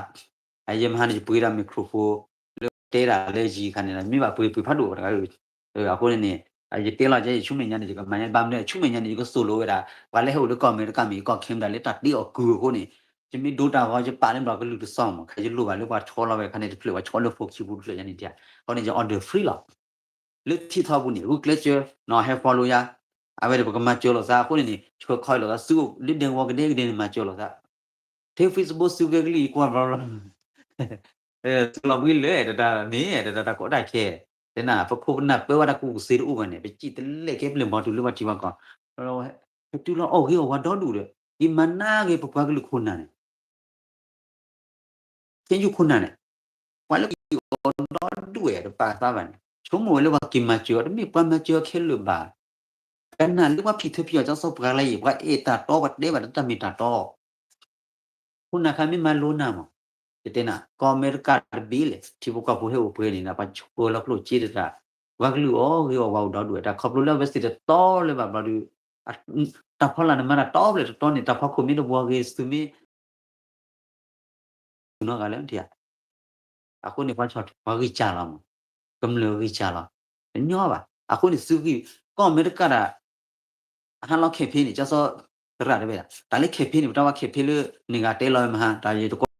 အယဲမဟါန့ၣ် ယပှ့ၤဒၣ် microphone လၢတဲဒၣ်လၢယံၤခါန့ၣ် မ့ၢ်ဘၣ်ပှ့ၤပှ့ၤဖးဒိၣ်တဂၤ အဃိန့ၣ်န့ၣ် ယတဲလီၤယဲယဆူမဲာ်ညါန့ၣ် ယကမၤညါဘၣ်မနုၤ ဆူမဲာ်ညါန့ၣ် ယကသိၣ်လိဝဲဒၣ် ပှၤလၢဟဲအိၣ်လၢကီၢ်အမဲရကၤမ့ၢ် ကီၢ် Canada လၢတၢ်တ့အီၣ်ကုၢ်အဃိန့ၣ် ယမ့ၢ်ဒိတၢ်ဂီၤ ယပာ်လၢဘျီကလုၢ်တစီမး ခါယလိၣ်ဘၣ်လၢပှၤဆီလီၤဝဲခါန့ၣ် တဖျၢၣ်ပှၤဆီလၢဖိခံပူၤတဖျၢၣ်ညါန့ၣ်တၢ် အဃိန့ၣ် ယ order free လီၤ လၢထံထီပူၤန့ၣ် ဂုာ်ကျဲးစၢး နီၢ်ဟဲ follow ယၤ အဝဲဒီးပကမၤစၢၤလိာ်သးအဃိန့ၣ်န့ၣ် ဆှၢခီလီၤသး သုအိၣ်လၢဒဲကဝီၤကဒဲကဒဲန့ၣ် မၤစၢၤလိာ်သး ထဲ Facebook သုကဲကလံၤကွၢ်ဘျီဘျီ သုလီၤဘှံးလၢတၢ်မ့ၢ်တၢ်တၢ်ကိးတၢ်ခဲ တဲနၤ ပခိၣ်ပနၢ်ပၢဝဲတၢ်ကူၣ်ကသ့တအိၣ်ဘၣ်န့ၣ် ပစံၣ်တလဲၣ်ကဲပျဲၢ်မီၤတုၤလၢပှၤထံပှၤကီၢ် ဟဲတုၤလီၤအီၣ်ဂ့ၤအီၣ်ဝါဒီဒူၣ်ဒီး က့ၤမၤနးဂ့ၤပပှၤကလုာ်ခိၣ်နၢ်န့ၣ် ခ့ယုၢ်ခိၣ်နၢ်န့ၣ် ပှၤလၢက့ၤအီၣ်ဒီဒူၣ်ဝဲတပာ်သးဘၣ်န့ၣ် ဆိကမိၣ်ဝဲလၢပှၤက့ၤမၤစၢၤအီၤ တမ့ၢ်ပှၤမၤစၢၤအီၤခဲလၢာ်ဘၣ် ကနၣ်လၢပှၤဖံးထၢဖံးအီၤ ကၠီစီၤပှၤလၢယံၤ ပှၤအဲၣ်တၢ်တီ ပှၤတဲဘၣ်တၢ်မ့ၢ်တၢ်တီ ခိၣ်နၢ်ခါမ့ၢ်မၤလိနၢ်မး ယတဲနၤ ကီၢ်အမဲရကၤတဘ့ၣ်လဲၣ် ထံဖိကီၢ်ဖိဟဲအိၣ်ပှဲၤန့ၣ် ပှၤဆှၢလီၤကျိၣ်စ့တတၢ် ပှၤကလုာ်အီၣ်ဂ့ၤအီၣ်ဝါအိၣ်ဒီဒူၣ်ဝဲ တၢ်ခီဖျိလၢအဝဲသ့ၣ်တတီလၢၤဘၣ်ဘျီဒီး တၢ်ဖီလာ်န့ၣ်မၤတၢ်တီဘျဲၣ်တတီန့ၣ် တၢ်ဖီခိၣ်မ့ၢ်တဘှီဂ့ၤ သုမ့ၢ် နီၢ်ဂၤလၢ အဃိန့ၣ် ပှၤဆီၣ်ထွဲပှၤဂံၢ်စၢ်လီၤမး ကမျၢၢ်ဂံၢ်စၢ်လီၤ တညီဘၣ် အဃိန့ၣ် သုဂံၢ် ကီၢ်အမဲရကၤဒၣ် ဟါလီၤ campaign န့ၣ် ကၠီစီၤသရၣ်တဲဝဲဒၣ် တၢ်လၢ campaign န့ၣ် ပတၢ်ဝဲ campaign လၢ န့ၣ်ဂၤတဲလီၤဝဲမဟါ တၢ်ယတကိး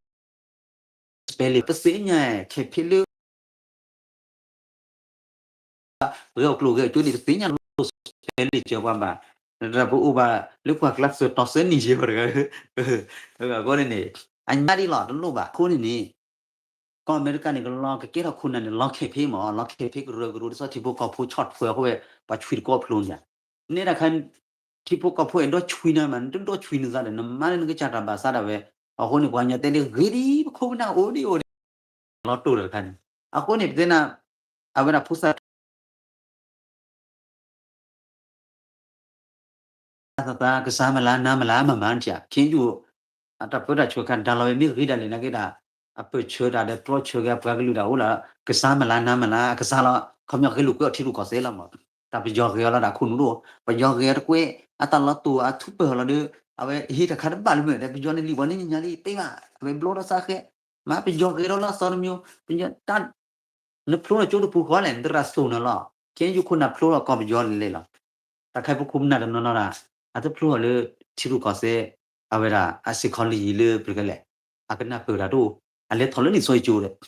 spelling ပသ့ၣ်ညါ campaign လၢ ဂဲၤအီၣ်ကျိၣ်ဂဲၤအီၣ်ကၠိန့ၣ် ပသ့ၣ်ညါလိၣ် spelling စၢၤပှၤဘၣ် ပအိၣ်ဘၣ်လၢပှၤကျါသၢတီသၢနံၣ်ယဲၢ်ပှၤတဂၤ အဃိန့ၣ်န့ၣ် အညါဒ်လီၤတလိၣ်ဘၣ် အဃိန့ၣ်န့ၣ် ကီၢ်အမဲရကၤန့ၣ် ကလီၤကကဲထီၣ်ခိၣ်နၢ်န့ၣ် လီၤ campaign မး လီၤ campaign ကရၢကရိ ဒ်သိးထံဖိကီၢ်ဖိဆီၣ်ထွဲအဃိဝဲ ပှၤဆွံတကိးဖျိန့ၣ် နဲဒၣ်ခါ ထံဖိကီၢ်ဖိအဲၣ်ဒိးဆွံနၤမး နတဒိးဆွံနသးဒီး နမၤလၢနကစၢ်တၢ်ဘၣ်ဆါဒၣ်ဝဲ အဃိန့ၣ် ပှၤကညီတဲလၢဂ့ၤဒ် ပခိၣ်ပနၢ်အိၣ်ဒ်အိၣ်ဒ် လီၤတိၢ်ဒီးတခါန့ၣ် အဃိန့ၣ် ပတဲနၤ အဝဲဒၣ်ဖိသၣ် သးသး ကစၢ်မုၢ်လၢ်နၤမုၢ်လၢ်မၤမၤနထံၣ် ခ့ယုၢ် အတၢ်ပၢတၢ်ဆှၢခါဒါလီၤဝဲ မ့ၢ်ဂ့ၤဒၣ်လဲာ်နာ်က့ဒၣ် အပၢၢ်ဆၢတၢ်ဒီးတြီဆၢက့ၤအပှၤကလုာ်ဒၣ်အိၣ်လၢ ကစၢ်မုၢ်လၢ်နၤမုၢ်လၢ် အကစၢ်လီၤ ခီပညီဂ့ၤလိာ်ကွဲအီၤထံရူၢ်ကီၢ်သဲးလီၤမး တၢ်ပယီၤဂ့ၤအီၤလီၤဒၣ်ခိၣ်နူာ်ဒိၣ် ပယီၤဂ့ၤအီၤတကွဲ အတၢ်လီၤတိၢ်အထူပၢၢ်လီၤဒီး အဝဲဟ့ၣ်တၢ်ခါတဘၣ်လၢမုၢ် ဒီးပယီၤန့ၣ်လံၤပှၤန့ၣ်ညါလံ တဲဘၣ် အဝဲဘျီထီၣ်သးဃဲ မ့ၢ်ပယီၤဂ့ၤထီၣ်လၢအသီတမျိုး ပယီၤတၢ် နဖျိလီၤကၠိတပူၤဃီလဲၣ် နသရၣ်သိၣ်နၤလီၤ ခ့ယုၢ်ခိၣ်နၢ်ဖျိလီၤကီၢ်ပယီၤလဲၣ်လီၤ တၢ်ခါအံၤပခိၣ်ပနၢ်တနီၤနီၤဒၣ် အတဖျိလီၤလၢထံရူၢ်ကီၢ်သဲး အဝဲဒၣ်အ psychology လၢပှဲၤကလဲၣ် အကနၢ်ပၢၢ်တၢ်တအိၣ် အလဲၤထီၣ်လၢနံၣ်စီၤကၠိဒီး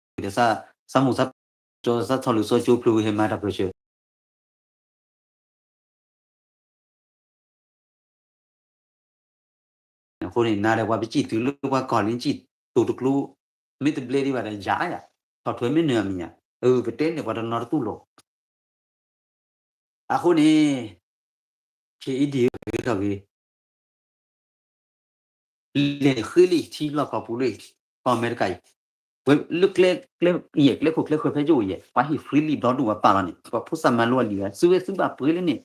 ဒီးသးမုၢ်သးကၠီသးထီၣ်လၢစီၤကၠိဖျိဝံၤဟဲမၤတၢ်ပၢၢ်ဆၢ အဃိန့ၣ် နၤဒီးပှၤပစံၣ်တုၤလၢပှၤကီၢ်လံစံၣ်တိၤတကျိ မ့ၢ်တဘျဲဒံးဘၣ်ဒီးယၤယၤ ထီၣ်ထွဲမ့ၢ်နၢၤအမံၤညါ အၢ ပတဲန့ၣ်ပှၤတနီၤတတူၢ်လိာ် အဃိန့ၣ် KED ဂ့ၤထီၣ်ဂ့ၤ လဲၤဃ့လံ ထံလီၢ်ကီၢ်ပူၤလံ ကီၢ်အမဲရကၤအံၤ ဝဲလၢကျဲ ကျဲယဲၢ် ကျဲခိၣ်ကျဲဃၢၤဖဲယိၣ်ယဲၢ် ပှၤဟ့ၣ် freely ဒီဒူၣ်ပှၤပာ်လီၤန့ၣ် ပှၤဖိသၣ်မၤလိအလံာ်ဝဲ သုဝဲသုဘၣ်ပှ့ၤလၢန့ၣ်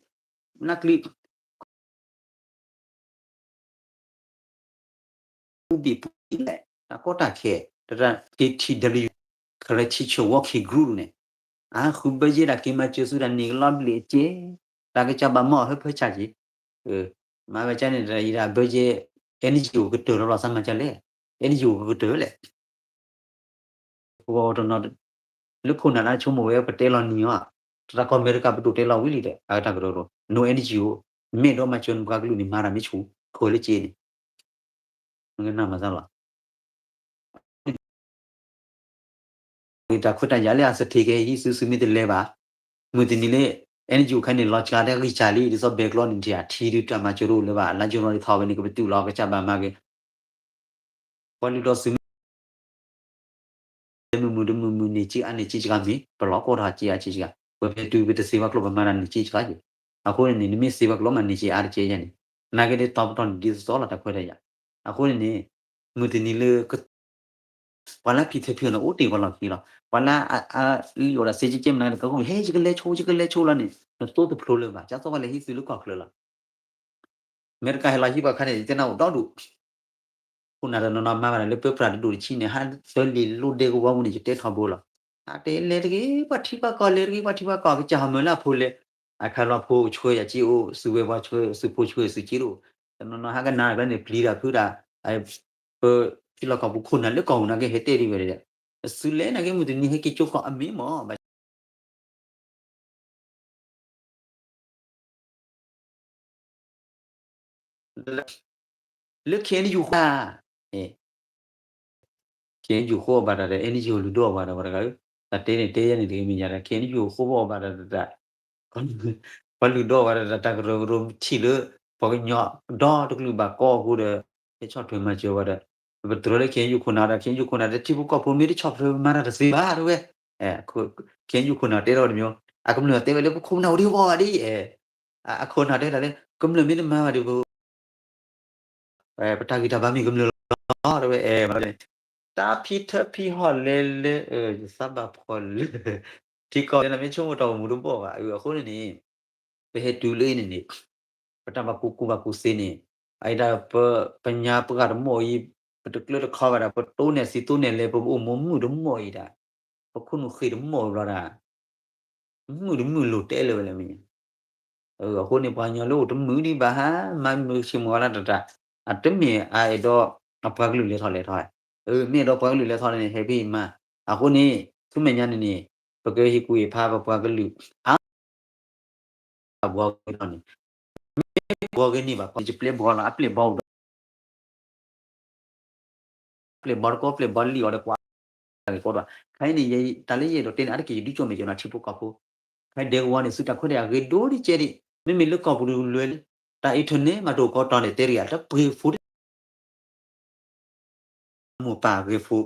နကျံ ပူၤဘ့ၣ်ပူၤလဲၣ် တၢ်ကီတၢ်ခဲ တၢ် KTW Karen Teacher Working Group န့ၣ် အဃုဘၢယ့ၢ်တၢ်က့ၤမၤစၢၤဆူတၢ်န့ၣ်ကလီဘျံးအက့, တၢ်ကစၢ်ဘၣ်မီၢ်အဟၢဖၢဆးက့, မၤဝဲကန့ၣ် တၢ်ယံၤဒၣ်ဘၢယ့ၢ် NGO ကတၢၢ်ထီၣ်လီၤ စၢ်မၤကလဲၣ်, NGO ကကတၢၢ်လဲၣ် ပဝဲတနီၤ လၢခိၣ်နၢ်လၢဆိကမိၣ်ဝဲပတဲလီၤနံၤအီၤ, တၢ်ကီၢ်အမဲရကၤပဒိၣ်တဲလီၤဝံၤလံဒီး အတၢ်ကရၢကရိ no NGO, မ့ၢ်ဒီးမၤစၢၤနပှၤကလုာ်န့ၣ် မၤတၢ်မ့ၢ်ဆူၣ် ခွဲးလၢက့န့ၣ်, မ့ၢ်ကနၣ်မၤသးလီၤ တၢ်ခွဲးတၢ်ယာ်လၢအစထံးကဲ ဟံးစုစုမ့ၢ်တလဲၤဘၣ်, မုၢ်တနံၤလၢ NGO ခဲန့ၣ် လီၤစှၤတဂံၢ်စှၤလံ ဒ်သိးဘဲကျီန့ၣ် ထံၣ်ထံဒုးတၢ်မၤစၢၤတအိၣ်လၢၤဘၣ် လါယူၤလီၤဒ်သိးဝဲန့ၣ် ကပတုာ်လီၤ ကစၢ်ဘၣ်မၤက့ၤ ပှၤလုၢ်ဒီးစုမ့ၢ် မုာ်မုာ်တမုာ်မုာ်န့ၢ်က့အါန့ၢ်က့စှၤမ့ၢ် ပလီၤကီတၢ်က့အါက့စှၤ, ပဖဲတုၤပတသ့ဘၣ်ကျိၤပမၤတၢ်န့ၢ်က့စှၤက့, အဃိန့ၣ်န့ၣ် နမ့ၢ်သ့ဘၣ်ကျိၤမၤန့ၢ်က့အါတက့ယဲန့ၣ်, နာ်က့ဒ်တီပတီၢ်န့ၣ်ဒ်သိးလီၤ တၢ်ခွဲးတၢ်ယာ်, အဃိန့ၣ်န့ၣ် မုၢ်တနံၤလၢ ပှၤလၢဖံးထၢဖံးအီၣ်န့ၣ် အိၣ်တ့ၢ်ပှၤလီၢ်ခံလီၤ, ပှၤလၢအ လံၣ်အိၣ်ဒီးစ့ကဲကဲမနုၤတကီၢ် ဟဲယကလဲၤဆိ ယကလဲၤဆိလီၤန့ၣ် နသိသဖျိလၢၤဘၣ် ကၢ်သိၣ်ဝဲလဲၤဟံးသုလၢကီၢ်ချၢလီၤ အမဲရကၤဟဲလီၤဟံးပှၤခါန့ၣ် ယတဲနၢ်အိၣ်ဒီဒူၣ်, ခိၣ်နၢ်တနီၤနီၤမၤဘၣ်ဒီးလၢပၢပြးတဒူၣ်တဆံန့ၣ် ဟးသၢလံာ်လိၣ်ဒဲကဝီၤပူၤန့ၣ် ယတဲထီဘိလီၤ, အတဲလဲၤတဂ့ၤ ပှၤထံပှၤကီၢ် လဲၤတဂ့ၤ ပှၤထံပှၤကီၢ် ကစၢ်ဟီၣ်မၢလၢအဖိလဲၤ, အခါလီၤဖိကဆှၢယၤက့အိၣ် စုဝဲပှၤဆှၢ စုဖိဆှၢစုက့တအိၣ်, တနီၤနီၤဟးကနၣ်ကျါန့ၣ် ပျံၤတၢ်ဖုးတၢ်, ပထံလီၢ်ကီၢ်ပူၤခိၣ်နၢ်လၢကီၢ်ပူၤနာ်က့ဟဲတဲဒ်ဝဲဒီး, စုလဲၤနာ်က့မုၢ်တနံၤဟဲက့ၤကၠိကီၢ်အမ့ၢ်မး ဘၣ် လၢ KNU ဃိ KNU ဃိဘၣ်တၢ်ဒီး NGO လုၢ်ဒိၣ်ဘၣ်ဒီး ပှၤတဂၤဧၢ, တၢ်တဲန့ၣ်တဲယဲန့ၣ်တဂ့ၤမ့ၢ်ယၤဒီး KNU ဃိဘၣ်ဘၣ်တၢ်တၢ်, ပှၤလုၢ်ဒိၣ်ဘၣ်တၢ်တၢ် တၢ်ကရၢကရိထံၣ်လၢ ပှၤကညီဒီတကလုာ်ဘၣ်ကီအဃိဒီး ဟဲဆီၣ်ထွဲမၤစၢၤဝဲဒီး ပတြၢၤလၢ KNU ခိၣ်နၢ်ဒီး KNU ခိၣ်နၢ်ဒီး ထံဖိကီၢ်ဖိမ့ၢ်တဆီၣ်ထွဲမၤတၢ်တသ့ဘၣ်တဝဲ KNU ခိၣ်နၢ်တဲထီၣ်တမံၤ, အကမျၢၢ်တဲဝဲလၢပခိၣ်ပနၢ်အိၣ်ဒံးဘၣ်ဒ်, အခိၣ်နၢ်တဲတၢ်လၢ ကမျၢၢ်မ့ၢ်တမၤဘၣ်ဒီး ပ ပတၢ်ဂံၢ်တၢ်ဘါမ့ၢ်ကမျၢၢ်လီၤ တဝဲအဲၣ်မးန့ၣ်, တၢ်ဖံးထၢဖံးဟီၣ်လဲၤလၢ ယသးဘၣ်ဖှီၣ်လၢ ထံကီၢ်လၢနမ့ၢ်ဆိကမိၣ်တၢ်အိၣ်မူတဘီၣ်ဘၣ် အဃိန့ၣ်န့ၣ် ပဟဲတုၤလၢအံၤန့ၣ်န့ၣ် ပတၢ်ဘၣ်ကူကူဘၣ်ကူသ့န့ၣ် အအံၤဒၣ်ပ ပညါပှၤတမီၢ်အံၤ ပတကျၢတခီဘၣ်ဒီး ပတိၢ်နဲၣ်သံတိၢ်နဲၣ်လဲၤ ပအိၣ်မူမုာ်တမီၢ်အံၤဒၣ် ပခိၣ်နူာ်ဃ့တမီၢ်အံၤဘျီဒၣ် မုာ်တမုာ်လိၤတဲလၢၤဝဲလဲၣ်မ့ၢ်, အဃိန့ၣ် ပှၤကညီလၢအိၣ်တမုာ်ဒံးဘၣ်ဟါ မၤမုာ်ဆ့ၣ်မုာ်ဝဲလၢတၢ်တၢ်, အတမ့ၢ်အအဲၣ်ဒိးအပှၤကလုာ်လဲၤထီၣ်လဲၤထီၣ်, မ့ၢ်အဲၣ်ဒိးပှၤကလုာ်လဲၤထီၣ်လဲၤထီၣ်န့ၣ် ဟဲဖံးမၤ, အဃိန့ၣ် ဆူမဲာ်ညါန့ၣ်န့ၣ် ပကဟ့ၣ်ကူၣ်ဟ့ၣ်ဖးပပှၤကလုာ်အါ ဘှီက့ၤထီၣ်န့ၣ်, မ့ၢ်ဘှီက့ၤန့ၢ်ဘၣ် ကပျဲဘှီလီၤ အပျဲၢ်ဘှီအိၣ်ဒီး ပျဲၢ်ဘှီတကီ ပျဲၢ်ဘှီလံၣ်အီၤဒီးကွၢ် ကီဒီး ခဲအံၤန့ၣ် တၢ်လၢယအဲၣ်ဒိးတဲန့ၣ် အါတက့ၢ် ယဒုးကၠိမဲာ်ကၠိနၤထံဖိကီၢ်ဖိ, ခဲဒဲကဝီၤန့ၣ် သုတၢ်ခွဲးတၢ်ယာ်ဂ့ၤဒိၣ်ဒ်ကဲဒံး, မ့မ့ၢ်လၢကီၢ်ပူၤလွဲၤလံ, တၢ်အံးထၢၣ်န့ၣ် မၤတအိၣ်ကီတီၤန့ၣ် တဲတဂၤ တပှ့ၤဖိတ မိၢ်ပၢ်ဂ့ၤဖိ,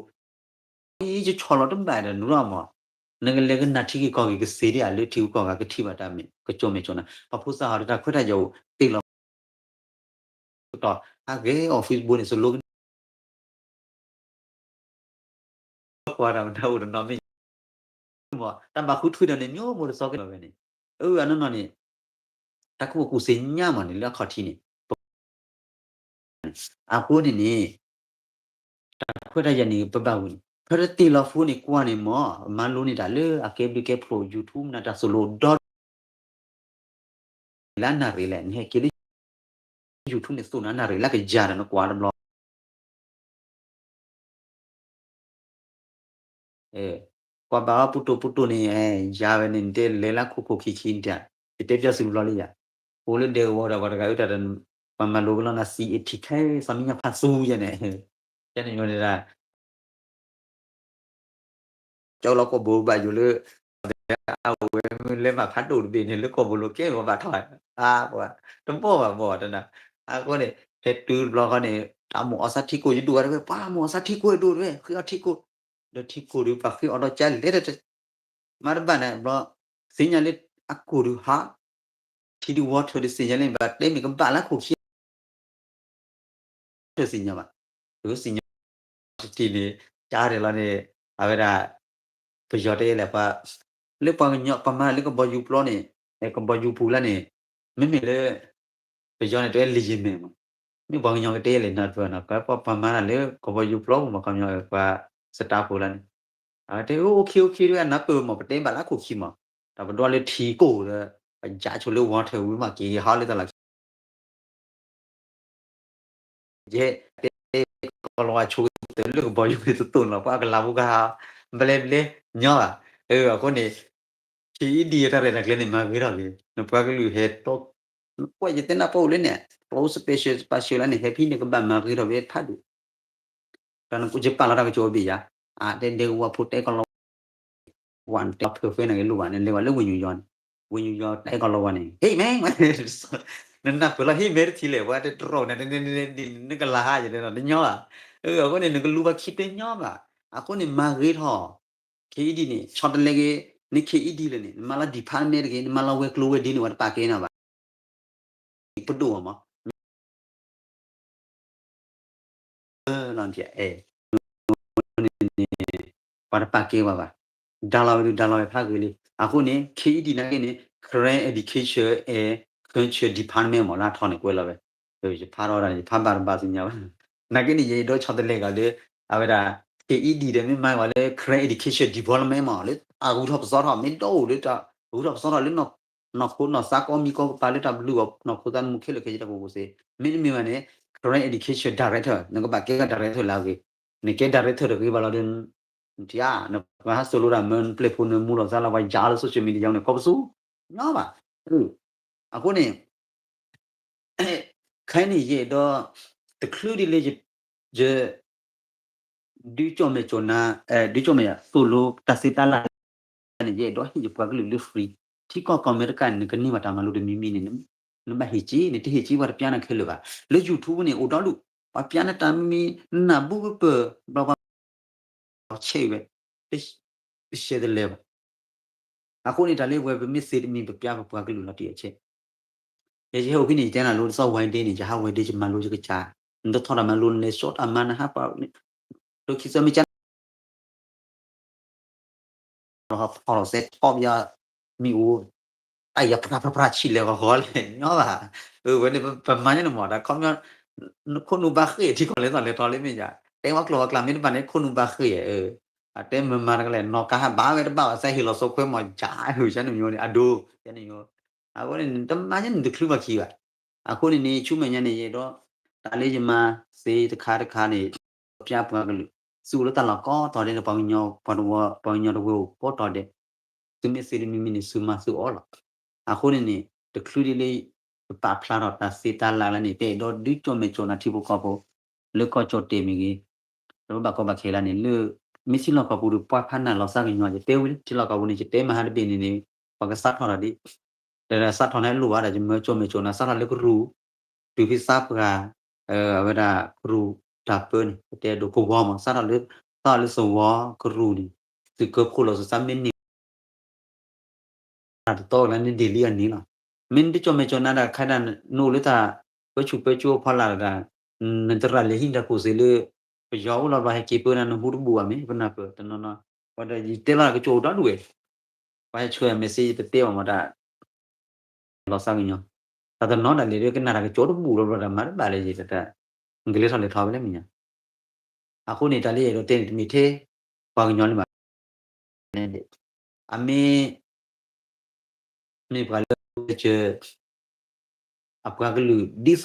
ယဆီၣ်လီၤတဘၣ်ဒီးနရၣ်မး, နကလဲၤကနၣ်ထံဂ့ၢ်ကီၢ်ဂ့ၢ်ကသ့ဒ်အလၢထံဂုၤကီၢ်ဂၤကထံၣ်ဘၣ်တၢ်မ့ၢ် ကကၠိမဲာ်ကၠိနၤ, ပှၤဖိသၣ်ဟီဒီးတၢ်ခွဲးတၢ်ယာ်အိၣ်တ့ၢ်လီၤ ကတီၢ် အဂ့ၤအီၤ Facebook န့ၣ် စလိက ကွၢ်တၢ်မတၤအိၣ်တနီၤမ့ၢ် မ့ၢ် တၢ်ဘၣ်ဃုထွံဒီးန့ၣ် မျိုးမျိုးတစီက့ၤလီၤဝဲန့ၣ်, အၢ အနီၢ်နီၢ်န့ၣ် တၢ်ကူၣ်ဘၣ်ကူၣ်သ့ညါမးန့ၣ် လၢအခီၣ်ထံးန့ၣ် အဃိန့ၣ်န့ၣ် တၢ်ခွဲးတၢ်ယာ်န့ၣ် ပဘၣ်ဝံၤန့ၣ် ဖဲတတ့ၢ်လီၤဖိန့ၣ် ကွၢ်န့ၣ်မ့ၢ် မၤလိန့ၢ်တၢ်လၢအကဲဘျုးကဲဖှိၣ် YouTube မနုၤတၢ်သိၣ်လိဒီ လၢအနၣ်ရံၣ်လဲၣ် နဟဲက့ၤလၢ YouTube န့ၣ် သိၣ်နၤနၣ်ရံၣ်လၢကယၤဒီးနကွၢ်တဘျီ ကွၢ်ဘၣ်အီၤပူတိၢ်ပူတိၢ်န့ၣ် ယၤဝဲန့ၣ် နတဲလဲၤလၢခိၣ်ခိၣ်ခံခံတၢ် ယတဲပျီသုတဘျီလံယၤ အိၣ်လၢဒဲကဝီၤဒီးပှၤတဂၤအုၣ်တၢ်ဒီး ပှၤမၤလိကလီနၤ သံအထံခဲ သးမံညီဖးသူယဲန့ၣ် ယဲန့ၣ်ညီန့ၣ်ဒၣ် ကၠီလီၤကီၢ်ဘိဘၣ်ယိၣ်လၢ အဝဲမ့ၢ်လဲၤမၤဖးဒိၣ်တဘ့ၣ်န့ၣ် လၢကီၢ်ဘိလိၤကဲမ့ၢ်ဘၣ်ထီၣ် အါ တဘီၣ်ဘၣ်ဘီၣ်တနၤ အဃိန့ၣ် ဖဲတုၤတဘျီဃီန့ၣ် တၢ်မိၣ်အီၣ်သးထံကိၢ်ယဒိၣ်ဝဲတဝဲ ပှၤမိၣ်အီၣ်သးထံကိၢ်ယဒိၣ်တဝဲ ဃ့အီၣ်ထံကိၢ် ဒီးထံကိၢ်ဒီးပှၤဃ့အီၣ်ဒီးကလဲၤတ မၤတဘၣ်န့ၣ်ဘျီ သ့ၣ်ညါလၢအကိၢ်ဒုးဟး ထံဒုးဝီထၢဒုးသ့ၣ်ညါလၢ ဘၣ်တဲမ့ၢ်ကဘၣ်လၢခိၣ်ခံ တသ့ၣ်ညါဘၣ် တသ့ၣ်ညါ တထံၣ်န့ၣ် ကၢ်ရဲၣ်လီၤန့ၣ် အဝဲဒၣ် ပယီၤတဲလဲၣ်ပှၤ လၢပှၤကညီပှၤမၤလၢကဘီယူၤပျီန့ၣ် ကဘီယူၤပူၤလၢန့ၣ် မ့မ့ၢ်လၢ ပယီၤန့ၣ်တဲလံယမဲာ်မး မ့ၢ်ပှၤကညီကတဲလဲၣ်နီတဖၣ်နီၤ ပှၤမၤတၢ်လၢကဘီယူၤပျီပူၤမး ခီပညီပှၤ staff ဖိလၢန့ၣ် အတဲ OK OK ဒ်ဝဲနၢ်ပၢၢ်မး ပတဲဘၣ်လၢခိၣ်ခံမး, ဒီးပဒွးလၢထံကိၢ်ဒီး ပယါဆိလၢ water ဝံၤမးက့ၤဟီလၢတၢ်လီၢ်ခံ ယဲတဲ ကီၢ်လီၤဝါဆိကတၢၢ်လၢကဘီယူၤန့ၣ်တတိၢ်နီၤ ပှၤကလၤဖိကဟး ဘျဲဘျဲ ညီဘၣ်. အဃိန့ၣ် KED တၢ်ရဲၣ်တၢ်ကျဲၤန့ၣ် မၤဂ့ၤထီၣ်က့ၤ နပှၤကလုာ်ဟဲတီ ကွဲးယတဲနၢ်ပအိၣ်လၢန့ၣ် ကျိ special special လၢန့ၣ် ဟဲဖဲန့ၣ်ကဘၣ်မၤဂ့ၤထီၣ်က့ၤဖးဒိၣ် တၢ်နကူယပာ်လီၤတၢ်ကစီၣ်အဘ့ၣ်ယါ အတဲဒဲကဝီၤဖိတဲကီၢ်လီၤဝါ ဝါတဲဖၢဖဲန့ၣ်က့ၤလိၣ်ဘၣ် နလဲၤဝဲလၢဝ့ၢ်ညူယီၤန့ၣ် ဝ့ၢ်ညူယီၤတဲကီၢ်လီၤဝါန့ၣ် ဟ့ၣ်မဲ နနၢ်ပၢၢ်လီၤဟ့ၣ်မဲတထံၣ်လဲၣ် ပှၤတတြီၢ်န့ၣ် နကလၤဟါယတဲဒီးတညီဘၣ်. အဃိန့ၣ် နကလူၤဘၣ်ခံတညီဘၣ်. အဃိန့ၣ် မၤဂ့ၤထီၣ် KED န့ၣ် ဆီတလဲက့ၤ န KED လၢန့ၣ် နမၤလီၤ department တဂ့ၤ နမၤလီၤဝဲၤကျိၤဝဲၤဒ့န့ၣ် ပှၤတပာ်ကဲနီၤဘၣ် ပဒိၣ်မး လီၤ ပှၤတပာ်ကဲဝဲဘၣ်. ဒါလီၤဝဲဒုးဒါလီၤဝဲဖးဂ့ၤလံ. အဃိန့ၣ် KED နာ်က့န့ၣ် Karen Education and Culture Department မး လၢအထီန့ၣ်ကွဲးလီၤဝဲ. ယဖးထီၣ်ဒၣ်န့ၣ် ယဖးဘၣ်တဘၣ်သ့ၣ်ညါဘၣ်. နာ်က့န့ၣ် ယအဲၣ်ဒိးဆီတလဲက့ၤလၢ အဝဲဒၣ် KED ဒီးမ့ၢ်မၤဝဲလၢ Karen Education Development မး လၢအဂုၤထီၣ်ပသီထီၣ် မ့ၢ်ဒိၣ်အိၣ်လၢ အဂုၤထီၣ်ပသီထီၣ်လၢ နီၢ်ခိနီၢ်သးကီမံၤကီကပၤလၢတၢ်ဘျုးအီၤ နီၢ်ခိသးသမူခဲလၢာ်ခဲဆ့တၢ်ကအိၣ်စ့ၢ် မ့တမ့ၢ်ဘၣ်န့ၣ် Karen Education Director နကဘၣ်ကဲက director လၢအဂ့ၤ. နကဲ director တဂ့ၤဘၣ်လီၤဒီး နထံၣ်ဧါ နပှၤဟးစိာ်လိတၢ်မၢနပျဲၢ်ဖိနမူလီၤသးလီၤ ပှၤယါလၢ social media န့ၣ် ကီၢ်ပသူ ညီဘၣ်. အဃိန့ၣ် ခဲအံၤန့ၣ် ယအဲၣ်ဒိး တချုးဒ်လၢ ယ ဒုးကၠီၣ်မဲာ်ကၠီၣ်နၤ ဒုးကၠီၣ်မဲာ်သိၣ်လိတၢ်သ့တၢ်လၢ်န့ၣ် ယအဲၣ်ဒိးဟ့ၣ်ယပှၤကလုာ်လၢ free ထံကီၢ်ကီၢ်အမဲရကၤန့ၣ် နကန့ၢ်ဘၣ်တၢ်မၤလိတမံၤမံၤန့ၣ် နဘၣ်ဟ့ၣ်က့ၤ နတဟ့ၣ်က့ၤပှၤတပျၢ်နၤခဲလၢာ်ဘၣ်. လၢ YouTube န့ၣ် အိၣ်ဒီဒူၣ် ပှၤပျၢ်နၤတၢ်မံၤမံၤ နၢ်ဘူကပၢၢ် ဘျီပှၤ ဆဲးဝဲ တရှဲတလဲဘၣ်. အဃိန့ၣ် တၢ်လၢပဝဲပမ့ၢ်သ့တမံၤ ပပျၢ်ပပှၤကလုာ်လီၤတံၢ်အဆဲး ယဟဲအိၣ်ဖဲန့ၣ် ယတဲနၤလိ တသီဝဲဒ့န့ၣ် ယဟးဝဲဒ့ ယမၤလိယကစၢ် နတထီၣ်တၢ်မၤလိ နလဲၤဆီတၢ်မၤ နဟးပှၤ ဒိခံသၢမ့ၢ်ကၢ လီၤဖီၣ်လီၤစဲထီၣ်ပယီၤ မ့ၣ်အူ တၢ်ယၤဖြါဖြါဖြါဆံးလဲၤဂီၤဂီၤလဲၣ် ညီဘၣ်. ဝဲန့ၣ် ပမၤညါန့ၣ်မး တၢ်ခီပညီ ခိၣ်နူာ်ဘၣ်ဃ့ၢ်ထံကီၢ်လဲၤသီၣ်လဲၤထီလၢမ့ၢ်ယါ တဲဝဲကျိာ်ဝဲကျါ မ့ၢ်တဘၣ်န့ၣ် ခိၣ်နူာ်ဘၣ်ဃ့ၢ် အတဲမၤမၤတကလဲၣ် နီၢ်ကါဟးဘၣ်ဝဲတဘၣ်ဘၣ် စဲဟ့ၣ်လီၤစိခွဲမး ယါ ဟူၣ်ဆါနမံၤန့ၣ် အဒိ ယါနမံၤ အဃိန့ၣ် တမၤညါန့ၣ်တချုးဘၣ်ခံဘၣ်. အဃိန့ၣ်န့ၣ် ဆူမဲာ်ညါန့ၣ် ယအဲၣ်ဒိး တၢ်လၢယမၤသ့တခါတခါန့ၣ် ပျၢ်ပှၤကလုာ် သုအိၣ်လၢတၢ်လီၢ်ကိးတီၤဒဲး ပှၤကညီ ပှၤတဝီ ပှၤကညီတဝၢအိၣ်ကိးတီၤဒဲး သုမ့ၢ်သ့တမံၤမံၤန့ၣ် သုမၤသုအီၣ်လီၤ. အဃိန့ၣ်န့ၣ် တချုးဒ်လၢ ပပာ်ဖျါထီၣ်တၢ်သ့တၢ်လၢ်လၢန့ၣ် ပအဲၣ်ဒိးဒုးကၠီၣ်မဲာ်ကၠီၣ်နၤထံဖိကီၢ်ဖိ လၢကီၢ်ကၠီၣ်တဲာ်မ့ၢ်ဂ့ၤ လၢပဘၣ်ကီဘၣ်ခဲလၢာ်န့ၣ် လၢ မ့ၢ်ထံလီၢ်ကီၢ်ပူၤဒီးပှၤဖးနၢ်လီၤသးကညီၤ ယတဲဝဲလၢထံလီၢ်ကီၢ်ပူၤန့ၣ် ယတဲမဟါတဘ့ၣ်န့ၣ်န့ၣ် ပှၤကစးထီၣ်တၢ်ဒ် တစးထီၣ်န့ၣ်လိၣ်ဘၣ်ဒီး ယမၢကၠီၣ်မဲာ်ကၠီၣ်နၤ စးထီၣ်လၢကရူၢ် တုၤဖဲသးပှၢ် အဝဲဒၣ်ကရူၢ်တၢ်ပၢန့ၣ် ပတဲဒိးကဝီၤမး စးထီၣ်လၢ စးထီၣ်လၢသဝီကရူၢ်န့ၣ် သုးကၢဖှိၣ်လီၤစၢ်မ့ၢ်န့ၣ် တတီၢ်လၢနဒ်လံအနံၤလီၤ. မ့ၢ်နတကၠီၣ်မဲာ်ကၠီၣ်နၤဒီး ခဲဒၣ်နအိၣ်လၢတၢ်ပၢဆူၣ်ပၢစိအဖီလာ်တဂၤ နတရၢ်လၢဟံၣ်တၢ်ခိၣ်သ့လၢ ပယီၤအိၣ်လီၤဘျီဟဲက့ၤပၢနၤ နဟူတဘူၣ်ဘၣ်မ့ၢ် ပနၢ်ပၢၢ်တနီၤနီၤ ပှၤဒီးယတဲလီၤကၠိဒီဒူၣ်ဝဲ ပှၤဟဲဆှၢ message တတဲဘၣ်မးတၢ် လီၤသးကညီၤ တၢ်တနီၤဒၣ်လဲာ်ဒီးကနၣ်တၢ်ကၠိတဘူၣ်လီၤဘျီတၢ်မၤတဘၣ်လၢယတၢ် နကလဲၤထီၣ်လဲၤထီဝဲလၢမဲာ်ညါ အဃိန့ၣ် တၢ်လၢယအဲၣ်ဒိးတဲန့ၣ် တမ့ၢ်ထဲပှၤကညီလၢၤဘၣ် အမ့ၢ် မ့ၢ်ပှၤလၢက အပှၤကလုာ် ဒ်သိးအီၤ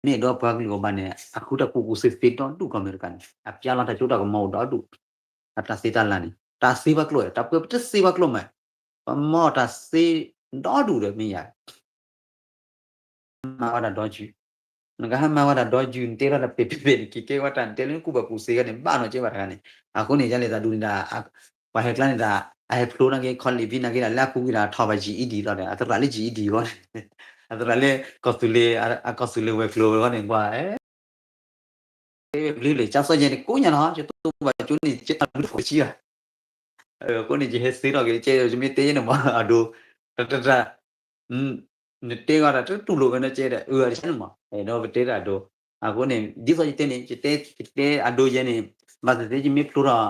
မ့ၢ်အဲၣ်ဒိးပှၤကလုာ်အီၤဘၣ်န့ၣ် အဃုတၢ်ကူၣ်ကူၣ်သ့သ့ဒီဒူၣ်ကီၢ်အမဲရကၤန့ၣ် အပျၢ်လီၤတၢ်စိတၢ်ကမီၤအိၣ်ဒီဒူၣ် အတၢ်သ့တၢ်လၢ်န့ၣ် တၢ်သ့ပှၤကျိာ် တၢ်ပှဲၤပတသ့ပှၤကျိာ်မး ပမၤတၢ်သ့ဒီဒူၣ်ဒီးမ့ၢ်ယၤ မၤဝဲဒၣ်ဒီယုၢ် နကဟဲမၤဝဲဒၣ်ဒီယုၢ် နတဲထီၣ်တၢ်ပဲာ်ပဲာ်ပဲာ်န့ၣ် က့ၤကဲဝဲတၢ်နတဲလၢနကူၣ်ဘၣ်ကူၣ်သ့ဂၤန့ၣ် ဘၣ်နီၢ်ကဲဘၣ်တဂၤန့ၣ် အဃိန့ၣ် ယလဲၤသးဒူန့ၣ်ဒၣ် ပှၤဟဲကျါန့ၣ်ဒၣ် အဟဲဖျိနာ်က့ college ဖဲနာ်က့ဒၣ် လၢအပူၤကွံာ်ဒၣ် ထီၣ်ဘၣ် GED လီၤဒီး အသရၣ်လၢ GED ဂီၢ်န့ၣ် အသရၣ်လၢ ကီၢ်သူလ့ၤ အကီၢ်သူလ့ၤဝဲၤကျိၤဂီၢ်န့ၣ် ကွၢ် တဲဝဲဘျုးလၢ ကၢ်စီၣ်ယဲန့ၣ် ကိးညါလီၤ ယတိၢ်ဘၣ်ကၠိန့ၣ် ကဲတၢ်ဘျုးတဃိးဆံလီၤ အဃိန့ၣ် ယဟဲသ့ထီၣ်က့ၤ ကဲ ယမ့ၢ်တဲယဲန့ၣ်မး အဒိ တၢ်တၢ်တၢ် နတဲဂီၤတၢ်တတူၢ်လိာ်ဝဲနီၢ်ကဲဒီး အၢ အတဆါန့ၣ်မး ဒီးပတဲတၢ်အဒိ အဃိန့ၣ် ဒ်သိးယတဲန့ၣ် ယတဲ ယတဲအဒိယဲန့ၣ် ဘၣ်သ့ၣ်သ့ၣ် ယမ့ၢ်ဖျိထီၣ်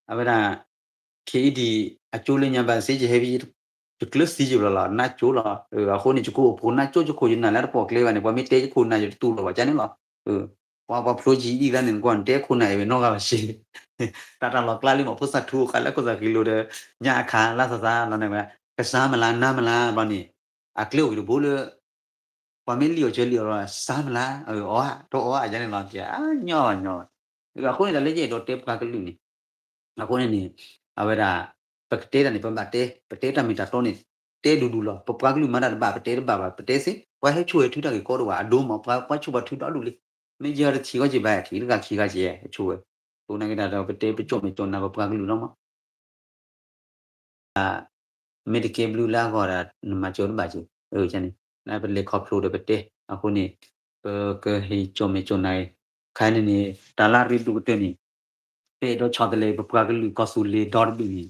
အဝဲဒၣ် KED အကၠိလၢညါဘၣ်သ့ၣ် ယဟဲဖဲ ယကျၢၤသံယဘျီလီၤ နါကၠိလီၤ အဃိန့ၣ် ယခိၣ်အဖိနါကၠိ ယခိၣ်ယနၢ်လၢတပိာ်ကျဲဘၣ်န့ၣ် ပှၤမ့ၢ်တဲယခိၣ်နၢ် ယတတူၢ်လိာ်ဘၣ်ကန့ၣ်လီၤ အဃိ ပှၤ ပှၤဖျိကံအံၤသၣ်န့ၣ် နကွၢ်နတဲခိၣ်နၢ်အံၤဝဲနီၢ်ဂၤဘၣ်ရှ့, တၢ်တၢ်လီၤကျါလံမး ဖိသၣ်ထူအိၣ်ဃာ်လၢခိၣ်သၣ်ဃံလိၤဒီး ညၣ်အခါလၢသးသးလီၤန့ၣ်ဝဲ ကစၢ်မလါနါမလါဘျီန့ၣ် အကျဲအိၣ်က့ၤတဘိလၢ ပှၤမ့ၢ်လံၣ်အီၤစၢၤလံၣ်အီၤဒီး စၢ်မလါ အီၣ် တအီၣ်အယါန့ၣ်လီၤ ကညီညီ အဃိန့ၣ် တၢ်လၢယအဲၣ်ဒိးတဲပှၤကလုာ်န့ၣ် အဃိန့ၣ်န့ၣ် အဝဲဒၣ် ပကတဲတၢ်န့ၣ် ပဘၣ်တဲ ပတဲတၢ်မ့ၢ်တၢ်တီန့ၣ် တဲဒူဒူလီၤ. ပပှၤကလုာ်မၤတၢ်တဘၣ် ပတဲတဘၣ်ဘၣ် ပတဲသ့ ပှၤဟဲဆိၣ်ဝဲထုတၢ်ဂ့ၢ်ကီတအိၣ်ဘၣ် အဒိမး ပှၤ ပှၤဆိၣ်ပှၤထုဒီဒူၣ်လံ. မ့ၢ်ယဲတထံၣ်ဂီၢ်က့ၤဘၣ် ထံၣ်တဂၤခံဂၤက့ၤ ဟဲဆိၣ်ဝဲ အဃိန့ၣ်က့ၤတၢ်ဒီး ပတဲပကၠီၣ်မဲာ်ကၠီၣ်နၤ ပပှၤကလုာ်လီၤမး မ့ၢ်တကဲဘျုးလၢအဂီၢ်ဒီး နမၤကၠီတဘၣ်က့ၤ န့ၣ် ပလဲၤခီဖျိဒီးပတဲ အဃိန့ၣ် ပကဟ့ၣ်ကၠီၣ်မဲာ်ကၠီၣ်နၤ ခါန့ၣ်န့ၣ် တၢ်လၢရ့ဒိၣ်ကတၢၢ်န့ၣ် ပအဲၣ်ဒိးဆီတလဲပပှၤကလုာ်ကီၢ်သူလ့ၤဒီတဘ့ၣ်န့ၣ်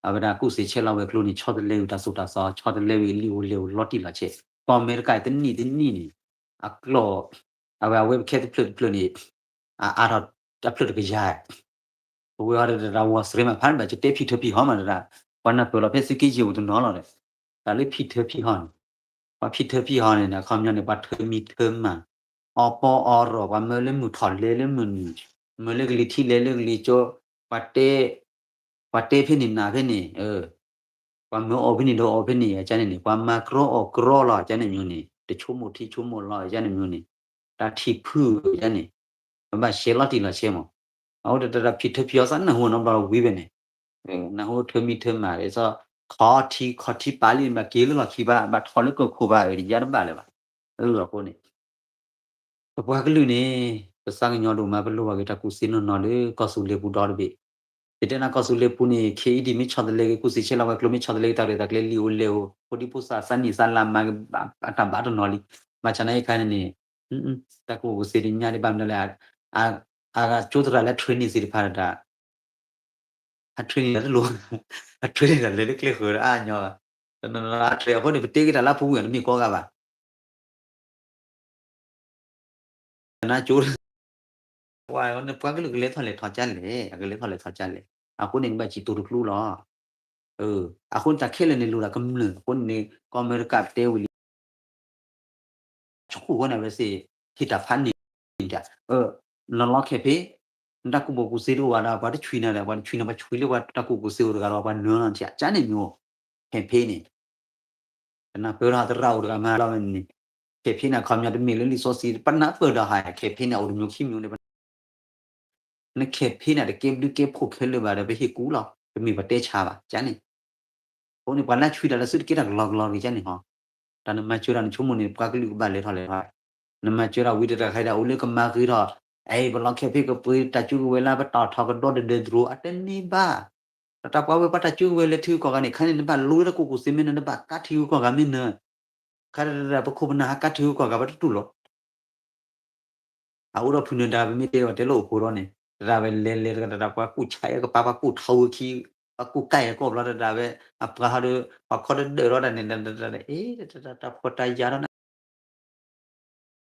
အဝဲဒၣ်ကူၣ်သ့ဆဲးလီၤဝဲၤကျိၤန့ၣ် ဆီတလဲဝံၤတၢ်သိၣ်တၢ်သီ ဆီတလဲဝံၤလံာ်အိၣ်လဲၢ်အိၣ်လီၤတံၢ်လီၤဆဲး ကီၢ်အမဲရကၤတနံၣ်တနံၣ်န့ၣ် အကျိာ် အဝဲအဝဲပခဲတဖျၢၣ်တဖျၢၣ်န့ၣ် အအါထီၣ်တဖျၢၣ်တကယၤ ပဝဲအီၤဒီးတၢ်ဝီစရ့မးဖးဘၣ် ကတဲဖံထၢဖံဟီမးတဒၣ် ပှၤနၢ်ပၢၢ်လီၤဖဲသုးက့ယဲၢ်အိၣ်တနီၤလီၤဒီး တၢ်လၢဖံထၢဖံဟီန့ၣ် ပှၤဖံထၢဖံဟီန့ၣ် အခီပညီန့ၣ် ပှၤထၢမံၤထၢမၤ အီပီအီရီၣ် ပှၤမၢလၢမုၢ်ထီၣ်လဲၤလၢမုၢ်နုာ် မၢလၢကလံၤထံးလဲၤလၢကလံၤကၠိ ပှၤတဲ ပှၤတဲဖဲန့ၣ်နၤဖဲန့ၣ် ပှၤမၢအီၣ်ဖဲန့ၣ်ဒီးအီၣ်ဖဲန့ၣ် အကန့ၣ်န့ၣ် ပှၤမၤကြီအီၣ်ကြီလီၤ အကန့ၣ်မျိုးန့ၣ် တဆိကမိၣ်ထံဆိကမိၣ်လီၤ အကန့ၣ်မျိုးန့ၣ် တၢ်ထံၣ်ဖုအကန့ၣ် ပဘၣ်ရှဲလီၤတံၢ်လီၤဆဲးမး အဃိတၢ်တၢ်ဖံထၢဖံအီသးနၢ်ဟူနီတဘျီဝံၤဖဲန့ၣ် နၢ်ဟူထၢမံၤထၢမၤ ဒ်သိး ခီထံခီထံပာ်လံ ဘၣ်က့ၤလၢလီၢ်ခံဘၣ် ဘၣ်ထီၣ်လၢကီၢ်ခိၣ်ဘၣ် ယါတဘၣ်လၢၤဘၣ် အဃိန့ၣ် ပပှၤကလုာ်န့ၣ် ပသးကညီၤဒိၣ်မး ပလိၣ်ဘၣ်က့ၤတၢ်ကူၣ်သ့နီၢ်နီၢ်လၢကီၢ်သူလ့ၤပူၤဒီတဘ့ၣ် ယတဲနၤကီၢ်သူလ့ၤပူၤန့ၣ် ခဲအံၤဒ်မ့ၢ်ဆီတလဲက့ၤ ကူၣ်သ့ဆဲးလီၤဝဲၤကျိၤ မ့ၢ်ဆီတလဲက့ၤတၢ်ရဲၣ်တၢ်ကျဲၤလံာ်အိၣ်လဲၢ်အိၣ် ဖိဒံဖိသၣ်သးနံၣ်သးလါမၤကဘၣ်အတၢ်ဘၣ်တနီၤလံ ဘၣ်ဆၣ်နာ်အံၤခါန့ၣ်န့ၣ် တၢ်ကူၣ်ဘၣ်ကူၣ်သ့တညါဒံးဘၣ်မနုၤလဲၣ် အကၠိသရၣ်လၢ training သ့ၣ်တဖၣ်တဒၣ် အ training တၢ်တလိၣ် အ training တၢ်လဲၤလၢကျဲဃၢၤဒီးအါညီ တနီၤနီၤအ train အဃိန့ၣ် ပတဲက့ၤတၢ်လၢအပူၤကွံာ်တမ့ၢ်ကိးဂၤဘၣ် နကၠိ ပှၤကလုာ်ကလဲၤထီၣ်လဲၤထီၣ်ကလဲၣ် အကလဲၤထီၣ်လဲၤထီၣ်ကလဲၣ် အဃိန့ၣ် ကဘၣ်စံးတိၤတကျိၤလီၤ အဃိန့ၣ် တၢ်ခဲလၢာ်န့ၣ်လိၣ်ဒၣ်ကမျၢၢ် အဃိန့ၣ် ကီၢ်အမဲရကၤတဲဝံၤလံ ဆိၣ်ဃိန့ၣ် အဝဲသ့ၣ် ဟ့ၣ်တၢ်ဖးန့ၢ်ဒၣ် နလီၤ campaign နတၢ်ကူၣ်ဘၣ်ကူၣ်သ့တအိၣ်ဘၣ်ဒီး ပှၤတဆွံနၤဒီး ပှၤတဆွံနၤ ပှၤဆွံလၢပှၤတၢ်ကူၣ်ဘၣ်ကူၣ်သ့အိၣ်တဂၤဒီး ပှၤနၢၤလီၤထံၣ် ကန့ၣ်မ့ၢ် campaign န့ၣ် ပနၢ်ပၢၢ်ထီၣ်သရၣ်အိၣ်တဂၤမၤလီၤဝဲန့ၣ် campaign န့ၣ် အခီပညီတမ့ၢ်လၢလံာ်စီဆှံ ပနၢ်ပၢၢ်ဒီးဟး campaign န့ၣ် အိၣ်တမျိုးခံမျိုးန့ၣ် န campaign န့ၣ် တကဲဘျုးကဲဖှိၣ်ခဲလၢာ်ဘၣ်ဒီး ပဟ့ၣ်ကူလီၤ တမ့ၢ်ပတဲဆါဘၣ် ကန့ၣ် အဃိန့ၣ် ပှၤလၢဆွံတၢ်လၢသုတကဲတၢ်ကလီကလီတဂ့ၤ ကန့ၣ်ဟီ တၢ်နမၤစၢၤတၢ်နဆိကမိၣ်န့ၣ် ပှၤကလုာ်ကဘၣ်လဲၤထီၣ်လဲၤထီၣ် နမၤစၢၤတၢ်ဝံၤတၢ်တခါဒီး အိၣ်လၢကမၤဃ့ထီၣ် အဲ ပလီၤ campaign ကပှ့ၤတၢ်စုကဝဲၤလၢပတၢ်ထီၣ်ကဒီးဒၢးဒၢးတြိၤ အတန့ၢ်ဘၣ် တၢ်တၢ်ပှၤဝဲပှၤတၢ်စုကဝဲၤလဲၤထံဂုၤကီၢ်ဂၤန့ၣ် ခါန့ၣ် နဘၣ်လိတၢ်ကူၣ်ကူၣ်သ့မ့ၢ်န နဘၣ်ကါထံဂုၤကီၢ်ဂၤမ့ၢ်န ခါတၢ်တၢ်ပခိၣ်ပနၢ်ဟးကါထံဂုၤကီၢ်ဂၤ ပှၤတတူၢ်လိာ် အအိၣ်ဒီးဖုနၢၤဒါ ပမ့ၢ်တဲဝဲတဲလိာ်အိၣ်ဖိဒီးန့ၣ် တၢ်တၢ်ဝဲလဲၤလဲၤတၢ်တၢ်ပှၤကူၣ်ဆါအကပၤ ပှၤကူၣ်ထီဝဲခံ ပှၤကူၣ်ကါအကီၢ်ဘျီတၢ်တၢ်ဝဲ အပှၤဟီဒီး ပှၤခီတဒၢးထီၣ်တၢ်န့ၣ် တၢ်တၢ်တၢ် တၢ်ဖှီၣ်တၢ်ယာ်ဒီးန့ၣ်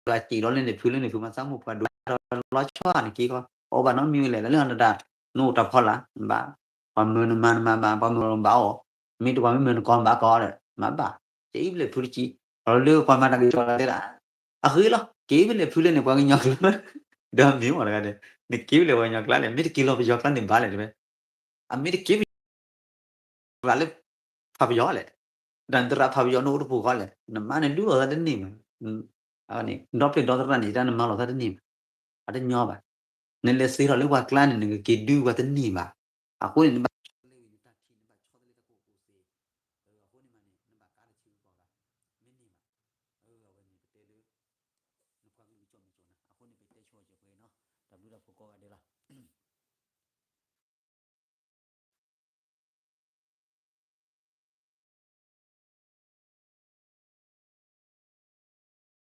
အစံးလီၤလၢန့ၣ်ဖုလၢန့ၣ်ဖု မၤသးမိၢ်ပှၤဒိၣ်ဒီးလီၤဆီနက့ၤကီး အအိၣ်ဘၣ်နီတမံၤဝဲလဲၣ် လၢနတၢ် နအိၣ်တၢ်ဖီလာ် ဘၣ် ပှၤမၢနမၤနမၤဘၣ် ပှၤမၢနဘၣ်အီၤ မ့ၢ်တပှၤမ့ၢ်မၢနကီးဘၣ်ကီးဒီး မၤဘၣ် က့ၤဖဲလဲၣ်ဖုတကံ လီၤလၢပှၤမၤတၢ်ကစီၣ်တဲဒၣ် အဃ့လီၤ က့ၤဖဲလဲၣ်ဖုလၢန့ၣ် ပှၤကညီကျါ ဒီးမ့ၢ်မ့ၢ်တဂၤန့ၣ် နက့ၤဖဲလဲၣ်ပှၤကညီကျါလဲၣ် မ့ၢ်တက့ၤလီၤပယီၤကျါန့ၣ်ဘၣ်လဲၣ်တဲဝဲ အမ့ၢ်တက့ၤ သရၣ်လၢ ဖးပယီၤလဲၣ်, ဒီးနသရၣ်ဖးပယီၤန့ၣ်အိၣ်တပူၤဃီလဲၣ်, နမါန့ၣ်ဒုးအီၣ်သးတန့ၢ်ဘၣ်, ဒီပျဲၢ်ဒီသရၣ်န့ၣ် ယတၢ်နမၤလီၤသးတန့ၢ်ဘၣ်, အတညီဘၣ်, နလဲၤသ့ထီၣ်လၢပှၤကျါန့ၣ် နကက့ၤဒုးပှၤတန့ၢ်ဘၣ်, အဃိန့ၣ် နဘၣ်ဆီတလဲဝံၤနတၢ်ထံၣ် နဘၣ်ဆီတလဲတၢ်ကူၣ်ကူၣ်သ့, အဃိန့ၣ်မးန့ၣ် နဘၣ်ကါတထံဂုၤကီၢ်ဂၤ, မ့ၢ်န့ၢ်ဘၣ်, အဝဲန့ၣ်ပတဲလၢ နပှၤကလုာ်ကစီၣ်မ့ၢ်ကၠီၣ်နၤ, အဃိန့ၣ် ပတဲဆိကဲပှဲၤနီၤ, တၢ်ဘျုးတၢ်ဖှိၣ်ကိးဂၤဒဲးလီၤ.